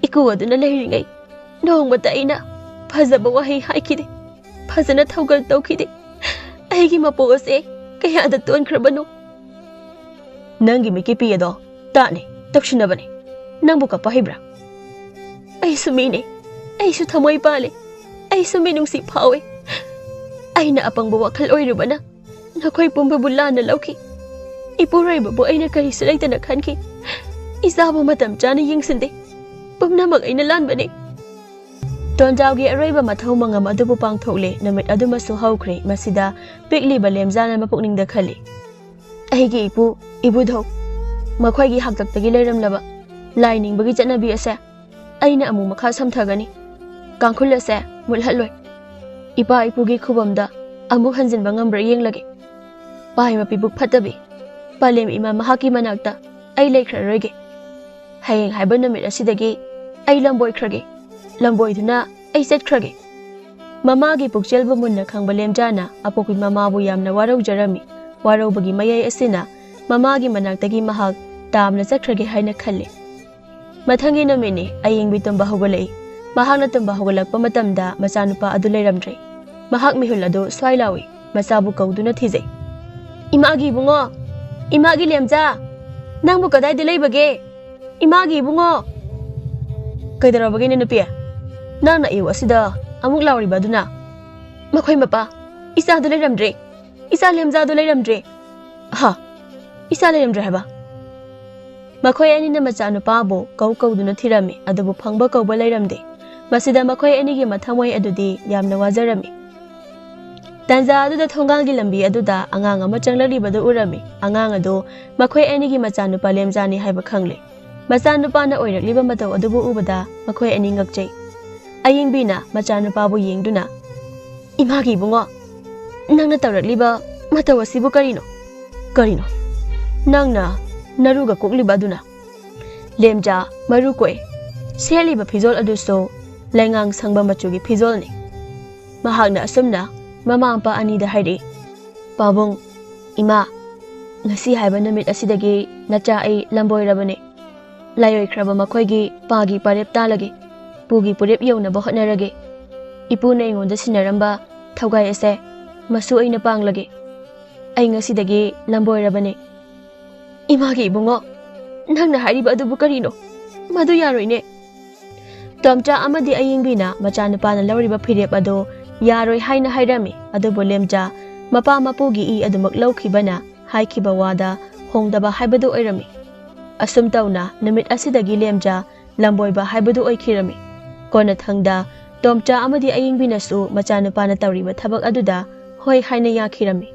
ꯏꯀꯨ ꯑꯗꯨꯅ ꯂꯩꯔꯤꯉꯩ ꯅꯣꯡꯃꯇ ꯑꯩꯅ ꯐꯖꯕ ꯋꯥꯍꯩ ꯍꯥꯏꯈꯤꯗꯦ, ꯐꯖꯅ ꯊꯧꯒꯜ ꯇꯧꯈꯤꯗꯦ꯫ ꯑꯩꯒꯤ ꯃꯄꯣꯛ ꯑꯁꯦ ꯀꯌꯥꯗ ꯇꯣꯟꯈ꯭ꯔꯕꯅꯣ!" "ꯅꯪꯒꯤ ꯃꯤꯠꯀꯤ ꯄꯤ ꯑꯗꯣ ꯇꯥꯠꯅꯤ, ꯇꯧꯁꯤꯟꯅꯕꯅꯤ꯫ ꯅꯪꯕꯨ ꯀꯞꯄ ꯍꯩꯕ꯭ꯔꯥ? ꯑꯩꯁꯨ ꯃꯤꯅꯦ꯫ ꯑꯩꯁꯨ ꯊꯃꯣꯏ ꯄꯥꯜꯂꯦ꯫ ꯑꯩꯁꯨ ꯃꯤꯅꯨꯡꯁꯤ ꯐꯥꯎꯋꯦ꯫ ꯑꯩꯅ ꯑꯄꯪꯕ ꯋꯥꯈꯜ ꯑꯣꯏꯔꯨꯕꯅ ꯅꯈꯣꯏ ꯄꯨꯝꯕꯕꯨ ꯂꯥꯟꯅ ꯂꯧꯈꯤ꯫ ꯏꯄꯨꯔꯣꯏꯕꯕꯨ ꯑꯩꯅ ꯀꯔꯤꯁꯨ ꯂꯩꯇꯅ ꯈꯟꯈꯤ꯫ ꯏꯆꯥꯕꯨ ꯃꯇꯝ ꯆꯥꯅ ꯌꯦꯡꯁꯤꯟꯗꯦ꯫ ꯄꯨꯝꯅꯃꯛ ꯑꯩꯅ ꯂꯥꯟꯕꯅꯤ꯫ ꯇꯣꯟꯖꯥꯎꯒꯤ ꯑꯔꯣꯏꯕ ꯃꯊꯧ ꯃꯉꯝ ꯑꯗꯨꯕꯨ ꯄꯥꯡꯊꯣꯛꯂꯦ꯫ ꯅꯨꯃꯤꯠ ꯑꯗꯨꯃꯁꯨ ꯍꯧꯈ꯭ꯔꯦ꯫ ꯃꯁꯤꯗ ꯄꯤꯛꯂꯤꯕ ꯂꯦꯝꯖꯥꯅ ꯃꯄꯨꯛꯅꯤꯡꯗ ꯈꯜꯂꯤ, "ꯑꯩꯒꯤ ꯏꯄꯨ, ꯏꯕꯨꯙꯧ, ꯃꯈꯣꯏꯒꯤ ꯍꯥꯛꯇꯛꯇꯒꯤ ꯂꯩꯔꯝꯂꯕ ꯂꯥꯏ ꯅꯤꯡꯕꯒꯤ ꯆꯠꯅꯕꯤ ꯑꯁꯦ ꯑꯩꯅ ꯑꯃꯨꯛ ꯃꯈꯥ ꯁꯝꯊꯒꯅꯤ꯫ ꯀꯥꯡꯈꯨꯜ ꯑꯁꯦ ꯃꯨꯠꯍꯜꯂꯣꯏ꯫ ꯏꯄꯥ ꯏꯄꯨꯒꯤ ꯈꯨꯕꯝꯗ ꯑꯃꯨꯛ ꯍꯟꯖꯤꯟꯕ ꯉꯝꯕ꯭ꯔꯥ ꯌꯦꯡꯂꯒꯦ꯫ ꯄꯥꯏ ꯃꯄꯤꯕꯨꯛ ꯐꯠꯇꯕꯤ, ꯄꯂꯦꯝ ꯏꯃꯥ ꯃꯍꯥꯛꯀꯤ ꯃꯅꯥꯛꯇ ꯑꯩ ꯂꯩꯈ꯭ꯔꯔꯣꯏꯒꯦ꯫ ꯍꯌꯦꯡ ꯍꯥꯏꯕ ꯅꯨꯃꯤꯠ ꯑꯁꯤꯗꯒꯤ ꯑꯩ ꯂꯝꯕꯣꯏꯈ꯭ꯔꯒꯦ꯫ ꯂꯝꯕꯣꯏꯗꯨꯅ ꯑꯩ ꯆꯠꯈ꯭ꯔꯒꯦ꯫" ꯃꯃꯥꯒꯤ ꯄꯨꯛꯆꯦꯜꯕꯨ ꯃꯨꯟꯅ ꯈꯪꯕ ꯂꯦꯝꯖꯥꯅ ꯑꯄꯣꯛꯄꯤ ꯃꯃꯥꯕꯨ ꯌꯥꯝꯅ ꯋꯥꯔꯧꯖꯔꯝꯃꯤ꯫ ꯋꯥꯔꯧꯕꯒꯤ ꯃꯌꯥꯏ ꯑꯁꯤꯅ ꯃꯃꯥꯒꯤ ꯃꯅꯥꯛꯇꯒꯤ ꯃꯍꯥꯛ ꯇꯥꯝꯅ ꯆꯠꯈ꯭ꯔꯒꯦ ꯍꯥꯏꯅ ꯈꯜꯂꯤ꯫ ꯃꯊꯪꯒꯤ ꯅꯨꯃꯤꯠꯅꯤ꯫ ꯑꯌꯤꯡꯕꯤ ꯇꯨꯝꯕ ꯍꯧꯒꯠꯂꯛꯏ꯫ ꯃꯍꯥꯛꯅ ꯇꯨꯝꯕ ꯍꯧꯒꯠꯂꯛꯄ ꯃꯇꯝꯗ ꯃꯆꯥꯅꯨꯄꯥ ꯑꯗꯨ ꯂꯩꯔꯝꯗ꯭ꯔꯦ꯫ ꯃꯍꯥꯛ ꯃꯤꯍꯨꯜ ꯑꯗꯨ ꯁ꯭ꯋꯥꯏ ꯂꯥꯎꯏ꯫ ꯃꯆꯥꯕꯨ ꯀꯧꯗꯨꯅ ꯊꯤꯖꯩ꯫ "ꯏꯃꯥꯒꯤ ꯏꯕꯨꯡꯉꯣ! ꯏꯃꯥꯒꯤ ꯂꯦꯝꯖꯥ! ꯅꯪꯕꯨ ꯀꯗꯥꯏꯗ ꯂꯩꯕꯒꯦ? ꯏꯃꯥꯒꯤ ꯏꯕꯨꯡꯉꯣ!" "ꯀꯩꯗꯧꯔꯕꯒꯦꯅꯦ ꯅꯨꯄꯤ? ꯅꯪꯅ ꯑꯌꯨꯛ ꯑꯁꯤꯗ ꯑꯃꯨꯛ ꯂꯥꯎꯔꯤꯕ ꯑꯗꯨꯅ?" "ꯃꯈꯣꯏ ꯃꯄꯥ, ꯏꯆꯥꯗꯨ ꯂꯩꯔꯝꯗ꯭ꯔꯦ꯫ ꯏꯆꯥ ꯂꯦꯝꯖꯥꯗꯨ ꯂꯩꯔꯝꯗ꯭ꯔꯦ꯫" "ꯑꯍ! ꯏꯆꯥ ꯂꯩꯔꯝꯗ꯭ꯔꯦ ꯍꯥꯏꯕ?" ꯃꯈꯣꯏ ꯑꯅꯤꯅ ꯃꯆꯥꯅꯨꯄꯥꯕꯨ ꯀꯧ ꯀꯧꯗꯨꯅ ꯊꯤꯔꯝꯃꯤ, ꯑꯗꯨꯕꯨ ꯐꯪꯕ ꯀꯧꯕ ꯂꯩꯔꯝꯗꯦ꯫ ꯃꯁꯤꯗ ꯃꯈꯣꯏ ꯑꯅꯤꯒꯤ ꯃꯊꯃꯣꯏ ꯑꯗꯨꯗꯤ ꯌꯥꯝꯅ ꯋꯥꯖꯔꯝꯃꯤ꯫ ꯇꯥꯟꯖꯥ ꯑꯗꯨꯗ ꯊꯣꯡꯒꯥꯜꯒꯤ ꯂꯝꯕꯤ ꯑꯗꯨꯗ ꯑꯉꯥꯡ ꯑꯃ ꯆꯪꯂꯛꯂꯤꯕꯗꯨ ꯎꯔꯝꯃꯤ꯫ ꯑꯉꯥꯡ ꯑꯗꯨ ꯃꯈꯣꯏ ꯑꯅꯤꯒꯤ ꯃꯆꯥꯅꯨꯄꯥ ꯂꯦꯝꯖꯥꯅꯤ ꯍꯥꯏꯕ ꯈꯪꯂꯦ꯫ ꯃꯆꯥꯅꯨꯄꯥꯅ ꯑꯣꯏꯔꯛꯂꯤꯕ ꯃꯇꯧ ꯑꯗꯨꯕꯨ ꯎꯕꯗ ꯃꯈꯣꯏ ꯑꯅꯤ ꯉꯛꯆꯩ꯫ ꯑꯌꯤꯡꯕꯤꯅ ꯃꯆꯥꯅꯨꯄꯥꯕꯨ ꯌꯦꯡꯗꯨꯅ, "ꯏꯃꯥꯒꯤ ꯏꯕꯨꯡꯉꯣ, ꯅꯪꯅ ꯇꯧꯔꯛꯂꯤꯕ ꯃꯇꯧ ꯑꯁꯤꯕꯨ ꯀꯔꯤꯅꯣ? ꯀꯔꯤꯅꯣ? ꯅꯪꯅ ꯅꯔꯨꯒ ꯀꯣꯛꯂꯤꯕ ꯑꯗꯨꯅ?" ꯂꯦꯝꯖꯥ ꯃꯔꯨ ꯀꯣꯛꯏ꯫ ꯁꯦꯠꯂꯤꯕ ꯐꯤꯖꯣꯜ ꯑꯗꯨꯁꯨ ꯂꯩꯉꯥꯡ ꯁꯪꯕ ꯃꯆꯨꯒꯤ ꯐꯤꯖꯣꯜꯅꯤ꯫ ꯃꯍꯥꯛꯅ ꯑꯁꯨꯝꯅ ꯃꯃꯥ ꯃꯄꯥ ꯑꯅꯤꯗ ꯍꯥꯏꯔꯛꯏ, "ꯄꯥꯕꯨꯡ, ꯏꯃꯥ, ꯉꯁꯤ ꯍꯥꯏꯕ ꯅꯨꯃꯤꯠ ꯑꯁꯤꯗꯒꯤ ꯅꯆꯥ ꯑꯩ ꯂꯝꯕꯣꯏꯔꯕꯅꯤ꯫ ꯂꯥꯏꯑꯣꯏꯈ꯭ꯔꯕ ꯃꯈꯣꯏꯒꯤ ꯄꯥꯒꯤ ꯄꯥꯔꯦꯞ ꯇꯥꯜꯂꯒꯦ꯫ ꯄꯨꯒꯤ ꯄꯨꯔꯦꯞ ꯌꯧꯅꯕ ꯍꯣꯠꯅꯔꯒꯦ꯫ ꯏꯄꯨꯅ ꯑꯩꯉꯣꯟꯗ ꯁꯤꯟꯅꯔꯝꯕ ꯊꯧꯒꯥꯏ ꯑꯁꯦ ꯃꯁꯨ ꯑꯩꯅ ꯄꯥꯡꯂꯒꯦ꯫ ꯑꯩ ꯉꯁꯤꯗꯒꯤ ꯂꯝꯕꯣꯏꯔꯕꯅꯤ꯫" "ꯏꯃꯥꯒꯤ ꯏꯕꯨꯡꯉꯣ, ꯅꯪꯅ ꯍꯥꯏꯔꯤꯕ ꯑꯗꯨꯕꯨ ꯀꯔꯤꯅꯣ? "ꯃꯗꯨ ꯌꯥꯔꯣꯏꯅꯦ꯫" ꯇꯣꯝꯆꯥ ꯑꯃꯗꯤ ꯑꯌꯤꯡꯕꯤꯅ ꯃꯆꯥꯅꯨꯄꯥꯅ ꯂꯧꯔꯤꯕ ꯐꯤꯔꯦꯞ ꯑꯗꯨ ꯌꯥꯔꯣꯏ ꯍꯥꯏꯅ ꯍꯥꯏꯔꯝꯃꯤ꯫ ꯑꯗꯨꯕꯨ ꯂꯦꯝꯆꯥ ꯃꯄꯥ ꯃꯄꯨꯒꯤ ꯏ ꯑꯗꯨꯃꯛ ꯂꯧꯈꯤꯕꯅ ꯍꯥꯏꯈꯤꯕ ꯋꯥꯗ ꯍꯣꯡꯗꯕ ꯍꯥꯏꯕꯗꯨ ꯑꯣꯏꯔꯝꯃꯤ꯫ ꯑꯁꯨꯝ ꯇꯧꯅ ꯅꯨꯃꯤꯠ ꯑꯁꯤꯗꯒꯤ ꯂꯦꯝꯆꯥ ꯂꯝꯕꯣꯏꯕ ꯍꯥꯏꯕꯗꯨ ꯑꯣꯏꯈꯤꯔꯝꯃꯤ꯫ ꯀꯣꯟꯅꯊꯪꯗ ꯇꯣꯝꯆꯥ ꯑꯃꯗꯤ ꯑꯌꯤꯡꯕꯤꯅꯁꯨ ꯃꯆꯥꯅꯨꯄꯥꯅ ꯇꯧꯔꯤꯕ ꯊꯕꯛ ꯑꯗꯨꯗ ꯍꯣꯏ ꯍꯥꯏꯅ ꯌꯥꯈꯤꯔꯝꯃꯤ꯫